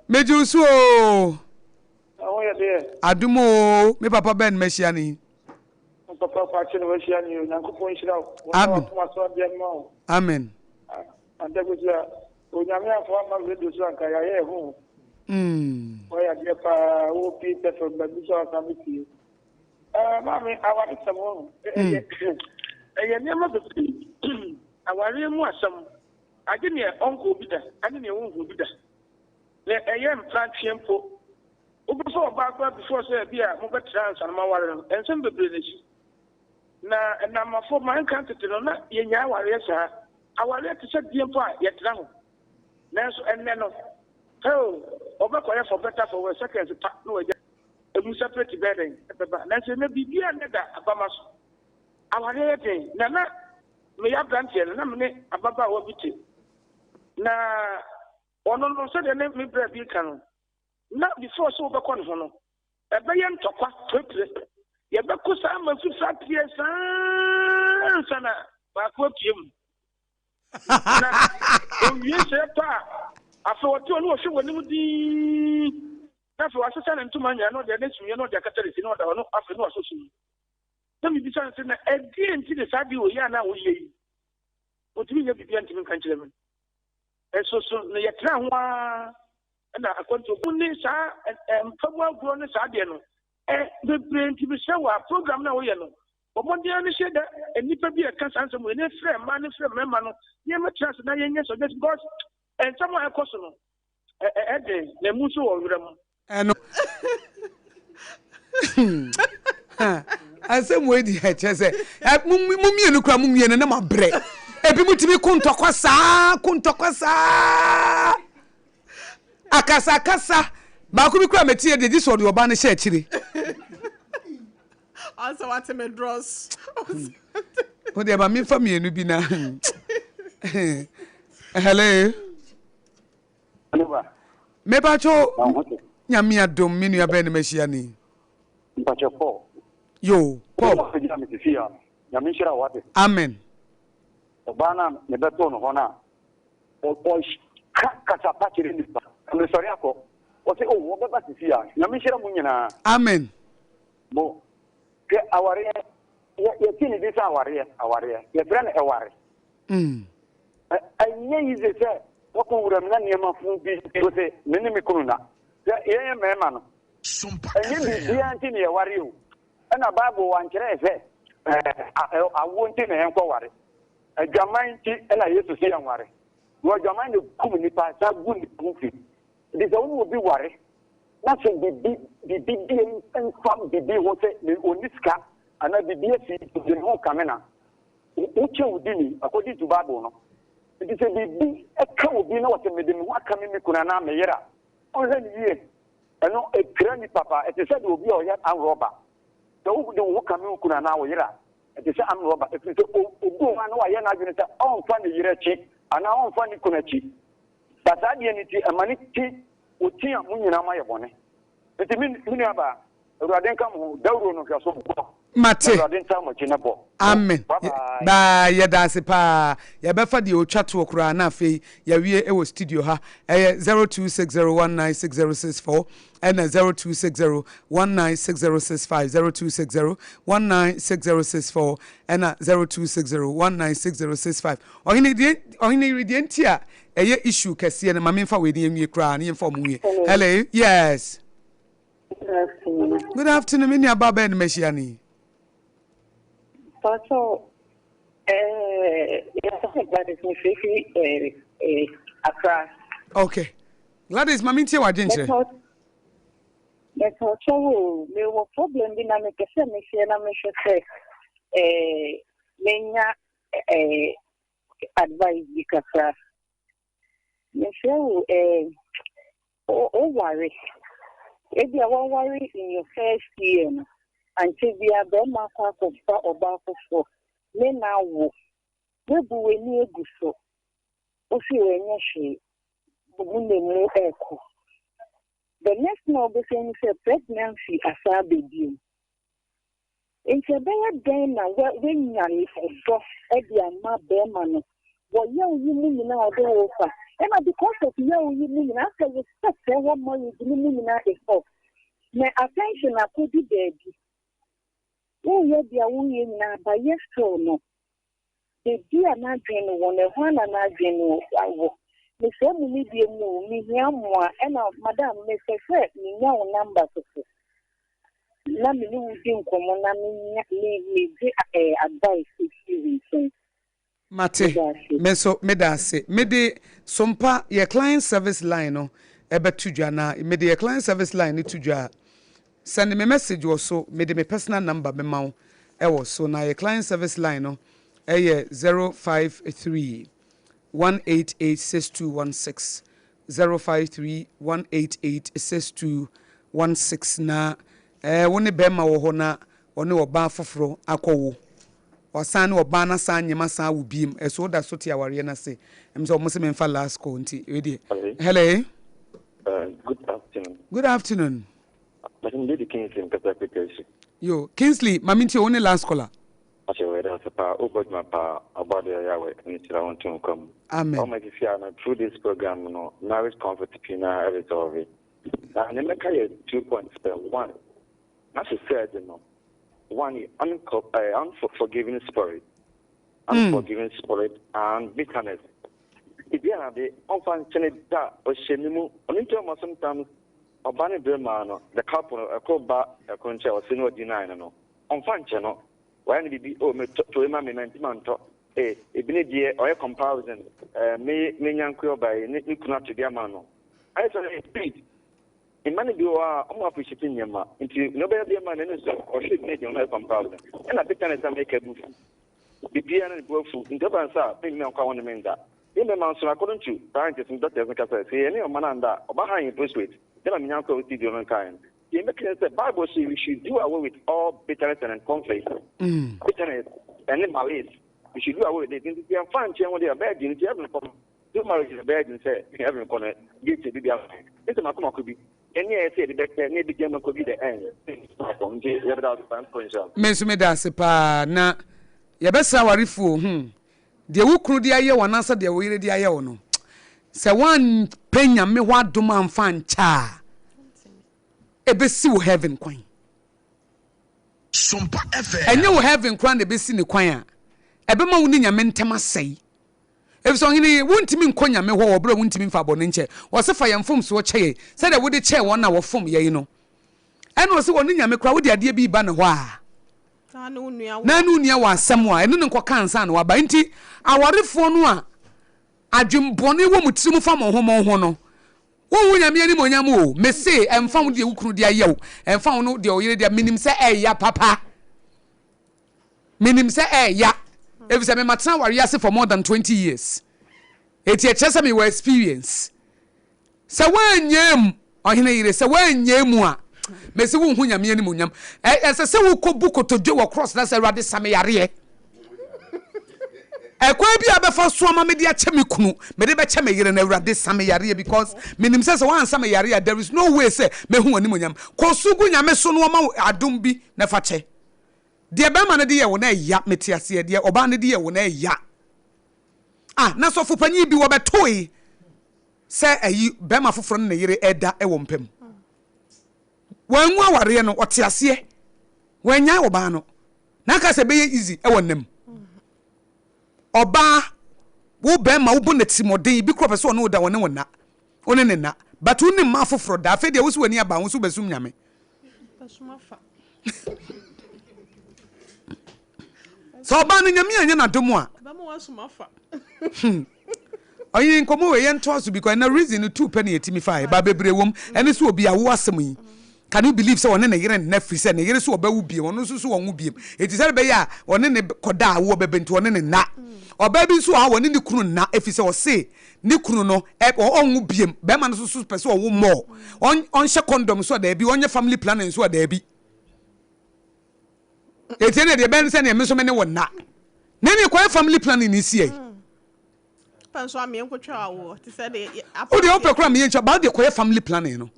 Megye wo so o. Adom o, me papa bɛn mahyia no yi. Papa kwakye na wahyia no yi o. Nyankopɔn nhyira wo. Amen. Amen. Antakosia, Onyame amfa wo amma radio so anka yɛayɛ ɛho o. Wayɛ adeɛ paa, wo Peace FM baabi so a wasan bɛtie. Eh, maame, awaresɛm ho, ɛyɛ ɛyɛ nneɛma bebree. Awareɛ mu asɛm, agye neɛ ɔnkɔɔ bi da ɛne neɛ ɔnhuu bi da. Na ɛyɛ mprantweɛ mpo. Wobɛfa ɔbaa koraa before sɛ bi a mobɛtra ansa na moaware no, nsɛm bebree na ɛsi. Na nnamafo ma nka tete no, na yɛnnyae awareɛ saa. Awareɛ te sɛ deɛ mpo a yɛtena ho. Nanso ɛnnɛ no, heo, wɔbɛkɔyɛ for better for worse, seconds pa na wɔagya. Emu separate bɛyɛ dɛn ɛbɛba. Nanso ɛnnɛ biribiara nnɛ da abama so. Awareɛ yɛ den. Na na meyɛ aberanteɛ no, na me ne ababaawa bi te. Na ɔno no, sɛdeɛ ne me bra bi reka no, na before sɛ wobɛkɔ ne ho no, Ɛbɛyɛ ntɔkwa pirepire. Yɛbɛko saa ma fifiri ateɛ saa ansa na baako apue mu. Na owie sɛɛ pɛ a, afei ɔte hɔ na ɔhwɛ w'anim dinn. Na afei wasesa ne ntoma nyinaa na ɔde ne sumiiɛ na ɔde akata ne ti na ɔda hɔ no afei na wasɔ sum. Na mebisa no sɛ, na ɛdeɛn nti na saa adeɛ wei yɛ a na woyɛ yi? Ɔntumi nyɛ biribiara ntumi nka nkyerɛ me. Nso so no yɛtena ho ara na akwantuo mu ne saa mpa mu agorɔ ne saa adeɛ no bebree nti mesrɛ wo a program no a woyɛ no bɔ mmɔden ara ne hyɛ da nnipa bi a ɛka saa nsɛm wei ne frɛ mmaa ne frɛ mmarima no nneɛma tena ase na yɛnyɛ suggestion because nsɛm a ɛkɔ so no ɛden na emu nso wɔ werɛ mu. Ɛno. Asɛm wei deɛ kyerɛ sɛ ɛ mo mo mmienu kura mo mmienu na mo abrɛ. Ebi mo tumi ko ntɔkwa saa ko ntɔkwa saa. Akasakasa baako bi kura mɛti yɛ deɛ gye sɛ ɔde ɔbaa no hyɛ akyire. Ɔsɛ wate me drɔs. Wo deɛ ma memfa mmienu bi na. Hello. Mepacho nyame adom me nua bɛn na mahyia ni. Mpakyɛ Paul. Yo Paul. Nyame nhyira wo wate. Amen. Ɔbaa no a mebɛtoo no hɔ no a ɔka kasa pa kyerɛ nipa. Mesɔre akɔ. Ɔse oh ɔbɛba sisi a. Nyame nhyira mo nyinaa. Amen. Mo hwɛ awareɛ yɛ yɛte ne din sɛ awareɛ awareɛ yɛfrɛ no ɛware. Mm. Ɛnyɛ yize sɛ wakɔ wuram na nneɛma fo bi nti sɛ me ne me kunu na sɛ yɛn yɛ mmarima no ɛnyɛ biribiara nti na yɛware o ɛna Bible wankyerɛ sɛ ɛɛ awoɔ nti na yɛnkɔ ware adwaman nti ɛna Yesu sɛ yɛnware na adwaman na kum nipa saa gu nipa ho fi nti sɛ wo ne obi ware na sɛ biribi biribi bi mfa biribi ho sɛ ɔnni sika anaa biribi asi de ne ho kame na Wokyɛ wo dini according to bible no. Nti sɛ biribi ka obi na ɔsɛ mede me ho aka me me kunu anaa me yere a, ɔnhwɛ no yie. Ɛno ɛpira nipa paa. Ɛte sɛ deɛ obi a ɔyɛ armed robber. Sɛ wode wo ho kame wo kunu anaa wo yere a, ɛte sɛ armed robber. Ɛfiri sɛ obi wɔ hɔ a na wayɛ n'adwene sɛ ɔmfa ne yere akyi anaa ɔmfa ne kunu akyi. But saa adeɛ no nti ɛma no ti, ɔti a mo nyinaa moayɛ bɔne. Nti me me nuabaa, Awurade nka mo ho, dawuro no hwɛ so bɔ. Mate. Na Awurade ntaa mo akyi na bɔ. Amen. Bye bye. Bye yɛda ase paa. Yɛbɛfa deɛ ɔtwa toɔ koraa na afei yɛawie wɔ studio ha. Ɛyɛ 0260196064 ɛna 0260196065, 0260196064 ɛna 0260196065. Ɔhene deɛ ɔhene yere deɛ nti a ɛyɛ issue kɛseɛ no ma memfa wei ne yɛnwie koraa na yɛmfa ɔmo nwie. Hello, yes. Good afternoon. Good afternoon, me nua ba bɛn na mahyia no yi? Pastor, eh, yɛsɛ Gladys mefirifiri eh, eh, Accra. Okay. Gladys, ma mentie w'adwenkyerɛ. Mepɛ wo, mewɔ problem bi na mepɛ sɛ mehyɛ na mehwɛ sɛ eh, menya eh, advice bi kakra. Mesrɛ wo eh, wo ware, ebia waware in your first year no, ankyɛ biara barima akɔ akɔfa ɔbaa foforɔ ne no awo, woabu w'ani agu so, wose ɛnyɛ hwee, mo na mu ɛrekɔ. The next thing a wobɛsan hu sɛ pregnancy asan aba bio. Enti ɛbɛyɛ dɛn na woanya ɔdɔ de ama barima no wɔ yaw yi mu nyinaa a ɔde wo refa? Ɛna because of yaw yi mu nyinaa, asɛ respect a ɛwɔ marriage no mu nyinaa is off. Na attention akɔdu baabi. Woreyɛ deɛ woreyɛ nyinaa, but yɛ still no, Baabi a n'adwene no wɔ no, ɛhɔ ara na n'adwene no wɔ. Mesrɛ mo me deɛ mu o, mehia mmoa. Ɛna madam, mepɛ sɛ menya wo number soso na me ne wo di nkɔmmɔ na menya me megye eh, advice firi wo nkyɛn. Mate, Meda ase. me nso meda ase. Mede Sompa yɛ client service line no bɛto dwa na mede yɛ client service line no to dwa a, Sɛnde me message wɔ so, mede me personal number bɛma wo wɔ so, na yɛ client service line no yɛ 053 188 6216, 053 188 6216, na eh, wo ne bɛrima wɔ hɔ na ɔne ɔbaa foforɔ akɔ wo, wasan ne ɔbaa no asan anyem asan awo biem, ɛso woda so te awareɛ no ase, ɛm sɛ wɔn se memfa last call nti, wei deɛ, hello. Good afternoon. Good afternoon. Mpakyɛ me din de Kingsley mekasa firi Tɛsu. Yo, Kingsley ma mentie wo ne last caller. Mpakyɛ wɔ yɛda ase paa wobɔ adwuma paa ɔbɔadeɛ Yahweh nhyira wo nto nkwa mu. Amen. Ɔma sisi a no through this program no marriage conflict pii naa ɛresolve. Na nea mɛka yɛ 2 points pɛ one na she said no one yɛ unforgiving spirit unforgiving spirit and bitterness. Ebi a de ɔmfa nkyene da ɔhyɛ ne mu ɔno nti ɔma sometimes ɔba ne bere maa no the couple no ɛkoro ba ɛkoro nkyɛn ɔse no ɔdi nine no ɔmfa nkyɛ no wayɛ no biribi oh me tɔ toy ma me ma nti ma ntɔ eh ebi ne deɛ ɔyɛ comparison eh me me nyanko ɔba yi ne ne kunu ato bi ama no ayɛ sɛ ɔyɛ speed. Mma no bi wɔ hɔ a ɔmo appreciate nneɛma nti nea ɔbɛyɛ biara ma n'ani sɔ, ɔhwɛ bi na gyina hɔ na ɛyɛ comparison. Ɛna bitterness a meka abufu, biribiara na ne bo afu nti ɔba no saa a mentumi ankɔ a wɔne me nda. Yɛn mmarima nso no according to scientists ne doctors no ka sɛ sɛ yɛne ɔma no anda a ɔba high in prostate, dɛn na me nyanko a ɔwɔ studio no kaeɛ no. Deɛ mɛka ne sɛ Bible se we should do away with all bitterness and conflict, bitterness ɛne malice, we should do away with it nti sɛ yɛmfa nkyɛn ho deɛ ɛbɛyɛ den nti heaven kɔ no. Do marriage no bɛyɛ den sɛ heaven kɔ no gate bi biara nti mako mako bi ɛne ɛyɛ sɛ yɛde bɛkyɛ na ebi gyama kɔ bi dɛ ɛn akɔ nti yɛbɛda ase paa nkɔ nhyira. Me nso meda ase paa na yɛbɛsrɛ awarefoɔ hmm deɛ wo kunu de ayɛ wo anaasɛ deɛ wo yere de ayɛ wo no sɛ woampɛ Nyame hɔ adom amfa ankyɛ a ɛbɛsi wo heaven kwan. Ɛnyɛ wo heaven koraa na ɛbɛsi ne kwan a ɛbɛma wo ne Nyame ntam asɛe. Efisɛ ɔhene yi, wontumi nkɔ Nyame hɔ wɔ bere a wontumi mfa bɔne nkyɛ. Ɔse fa yɛn mfomsoɔ kyɛ yɛn, sɛdeɛ wode kyɛɛ wɔn a wɔfom yɛn no. Ɛna ɔse ɔne Nyame koraa wode adeɛ bi reba ne hɔ a, na ne wo nua wɔ asɛm a, ɛne no nkɔka ansa na waba. Enti awarefoɔ no a adwenbɔne wɔ mo tirim fa mo ho mo ho no, wonhu Nyame animuonyam o. Mese ɛmfa ho deɛ wo kunu de ayɛ wo, ɛmfa ho no deɛ wo yere de, menim sɛ ɛya papa. Menim sɛ ɛɛya efisɛ me matena awareɛ ase for more than 20 years. Eti ɛkyerɛ sɛ mewɔ experience. Sɛ woanyɛ mu, ɔhene yere, sɛ woanyɛ mu a, mese wonhu Nyame animuonyam. Ɛsɛ sɛ wokɔbu kotodwe wɔ cross na sɛ Awurade sa me yareɛ. Ɛkwan bi a bɛfa so ama mede akyɛ me kunu, mede bɛkyɛ me yere no, Awurade sa me yareɛ because menim sɛ sɛ woansa me yareɛ a there is no way sɛ mɛhu w'animuonyam. Kɔ so gu Nyame so na ɔma wo adom bi na fa kyɛ. Deɛ bɛrima no de yɛ wo no ɛya, mete aseɛ, deɛ ɔbaa no de yɛ wo no ɛya. Ah, na sɔfo panyin bi wɔbɛtoe sɛ ayi bɛrima foforɔ ne ne yere ɛda wɔ mpa mu. Wangu awareɛ no, ɔte aseɛ. Wannyae ɔbaa no. Na aka sɛ ɛbɛyɛ easy ɛwɔ nna mu. Ɔbaa, wo bɛrima wobɔ no atirimuɔden, bi koraa ɔpɛ sɛ ɔne wo da, ɔne wo nna. Wo ne ne nna. But wo ne mmaa foforɔ da. Afei deɛ wo so w'ani aba ho so wobɛsom Nyame. Sɛ ɔbaa no Nyame anyɛ n'adom a. Hmm. Ɔyɛ nkɔmmɔ wei yɛntoa so because na reason no tu pɛ na yɛtumi faeɛ ba bebree wom ɛne sɛ obi awo asɛm yi. Can you believe sɛ ɔne ne yere nna firi sɛ ne yere so ɔbɛwo biem ɔno nso so ɔnwo biem eti sɛde bɛyɛ a ɔne ne kɔda a awoɔ bɛbɛ nti ɔne ne nna. Ɔbaa bi nso wɔ ha ɔne ne kunu nna ɛfiri sɛ ɔse ne kunu no ɛ ɔnwo biem bɛrima no nso so pɛ sɛ ɔwo more ɔn ɔnhyɛ condom nso a daabi ɔnyɛ family planning nso a daabi eti ɛna deɛ bɛn sɛ neɛ me nso me ne wo nna na ɛne kɔyɛ family planning ne sie. Pɛ nso ameɛ nkotwa awoɔ te sɛ de. Wo deɛ wopɛ koraa meyɛ ntwa ba deɛ kɔyɛ family planning no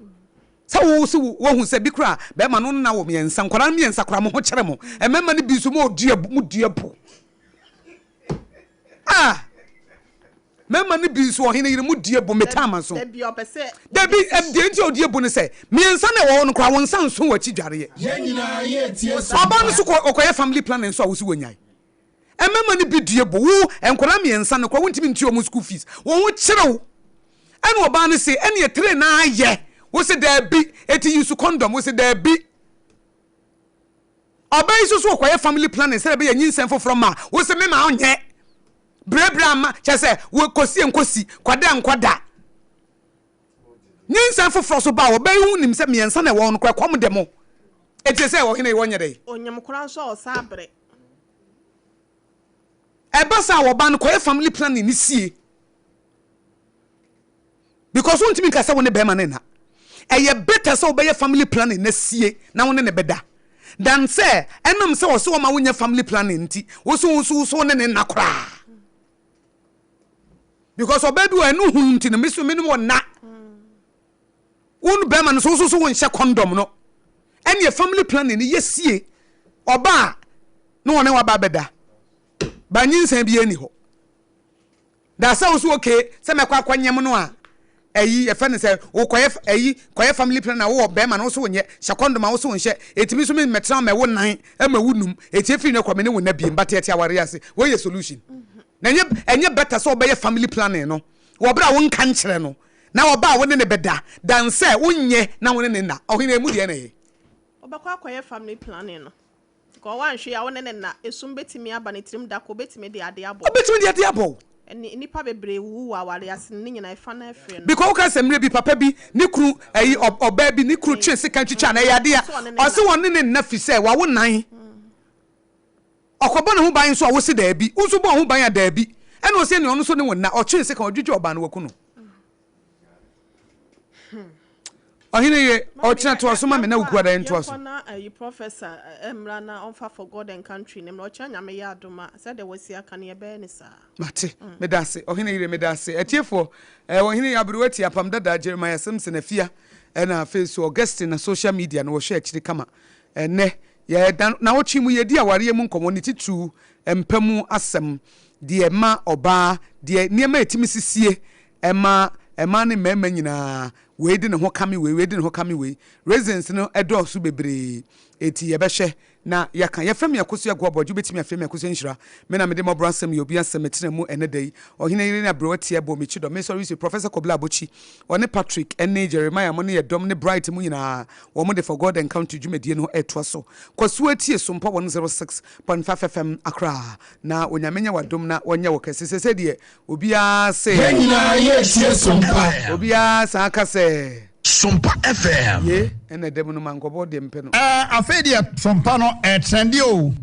sɛ wo sɛ woahu sɛ bi koraa bɛrima no nna wɔ mmiɛnsa nkwadaa no mmiɛnsa koraa mo ho kyerɛ mo mmarima no bi nso mo dua mo dua bo ah mmarima no bi nso ɔhene yere mo dua bo metaa ma so dabi deɛ nti a ɔdua bo no sɛ mmiɛnsa na ɛwɔ hɔ no koraa wɔn nsa nso wɔ akyi dwareɛ ɔbaa no so ɔkɔyɛ family planning nso a wosi wɔnyae Mmarima no bi due bo. Wo, nkwadaa mmiɛnsa no koraa wontumi ntua wɔn school fees. Wɔn ho kyere wo. Ɛna ɔbaa no se, ɛneɛ tire na ayɛ. Wo se daabi. Eti use condom. Wo se daabi. Ɔbaa yi nso so ɔkɔyɛ family planning sɛdeɛ ɛbɛyɛ nyinsɛn foforɔ ma. Wo se mema ɔnyɛ. Brɛbrɛ ama, kyerɛ sɛ, wo kɔsie nkɔsi, kɔda nkɔda. Nyinsɛn foforɔ so ba a, ɔbaa yi ho nim sɛ mmiɛnsa na ɛwɔ hɔ no koraa ɛkɔm de mo. Eti sɛ ɔhene yi wɔnyɛ dɛn? Onyem koraa nso a ɔsan brɛ. Ɛba saa a ɔbaa no kɔyɛ family planning ne sie because wontumi nka sɛ wo ne bɛrima no nna. Ɛyɛ better sɛ wobɛyɛ family planning na sie na wo ne ne bɛda than sɛ ɛnam sɛ ɔsɛ ɔma wonyɛ family planning nti wo so wo so wo so wo ne ne nna koraa. Because ɔbaa bi wɔ ɛno hu nti no me so me ne wɔ nna. Wo no bɛrima no so wo so so wo nhyɛ condom no. Ɛneɛ family planning no yɛ sie ɔbaa na ɔne waba abɛda ba nyinsɛn biara ni hɔ da sɛ wo so okay sɛ mɛkɔ akɔ nyem no a ɛyi yɛfɛ no sɛ wokɔyɛ ɛyi kɔyɛ family planning na wowɔ bɛrima no wo so wonyɛ hyɛ condom a wo so wonhyɛ ɛtumi so me mɛtena mɛwo nan ɛma wo num ɛti ɛfiri no kɔ me ne wo na biem but yɛte awareɛ ase wei yɛ solution na ɛnyɛ ɛnyɛ better sɛ wobɛyɛ family planning no wɔ berɛ a wonka nkyerɛ no Na ɔba a wo ne no bɛda, dan sɛ wonyɛ na wo ne no nna. Ɔhene, emu deɛ na ɛyɛ? Ɔbɛkɔ akɔyɛ family planning no. Because wanhwɛ a wo ne no nna, esum bɛtumi aba ne tirim da koro, ɔbɛtumi de adeɛ abɔ wo. Ɔbɛtumi de adeɛ abɔ wo. Ɛne nnipa bebree wuwu wɔ aware ase no, ne nyinaa ɛfa no afiri no. Because woka sɛ mmerɛ bi papa bi ne kunu ɛyi ɔbaa bi ne kunu twe sekan twitwa no ɛyɛ adeɛ a ɔse wɔne ne nna fi sɛ wawo nan ɔkɔbɔ ne ho ban nso a wose daabi wo nso bɔ wo ho ban a daabi ɛna ɔse ɛne ɔno nso ne wo nna ɔtwe sekan ɔdwidwi ɔbaa no waku no. Ɔhene ye, ɔkyena toa so ma me na wo kuada ntoa so. Yɛnkɔ na ayi professor mmra na ɔmfa for God and country no mmra. Ɔkyena Nyame yɛ adom a, sɛdeɛ wasi aka no yɛbɛyɛ no saa. Mate. Meda ase. Ɔhene yere, meda ase. Atiefoɔ, eh, Ɔhene yi aberewa tie Apam Dada, Jeremiah Simpson, Afia, ɛna afei nso Augustine na social media no wɔhwɛ akyiri kama. Ɛnnɛ, yɛ da nawɔtwe mu yɛdi awareɛ mu nkɔmmɔ, ne titiriw mpa mu asɛm, deɛ ɛma ɔbaa, deɛ nneɛma a ɛtumi sisie ɛma mmaa ne mmarima nyinaa, wei de ne ho kame wei, wei de ne ho kame wei. Reasons no dɔɔso bebree, enti yɛbɛhwɛ na yɛaka. Yɛfrɛ me Akosua Aguabɔgye, wobɛtumi afrɛ me Akosua Nhyira. Me na mede mmɔborɔ asɛm yɛ obi asɛm, metena mu ɛnnɛ da yi. Ɔhene yere ne aberewa tia bɔ me kyidɔ. Mesɔre si Professor Kobla Abokyi, ɔne Patrick ne Jeremiah mo ne yɛ dɔm ne Bright mo nyinaa, wɔn de For God and Country dwumadie no retoa so. Kɔ so ara tie Sompa 106.5 FM Accra, na Onyame nyɛ w'adom na ɔnyɛ wo kɛse. Seesei deɛ Obiara se. Yɛn nyinaa yɛretie Sompa. Obiara san ka sɛ. Sompa FM. Ye, ɛna ɛda mu no mankɔbɔ deɛ mepɛ no. Ɛɛ afei deɛ Sompa no ɛɛtrɛnde o.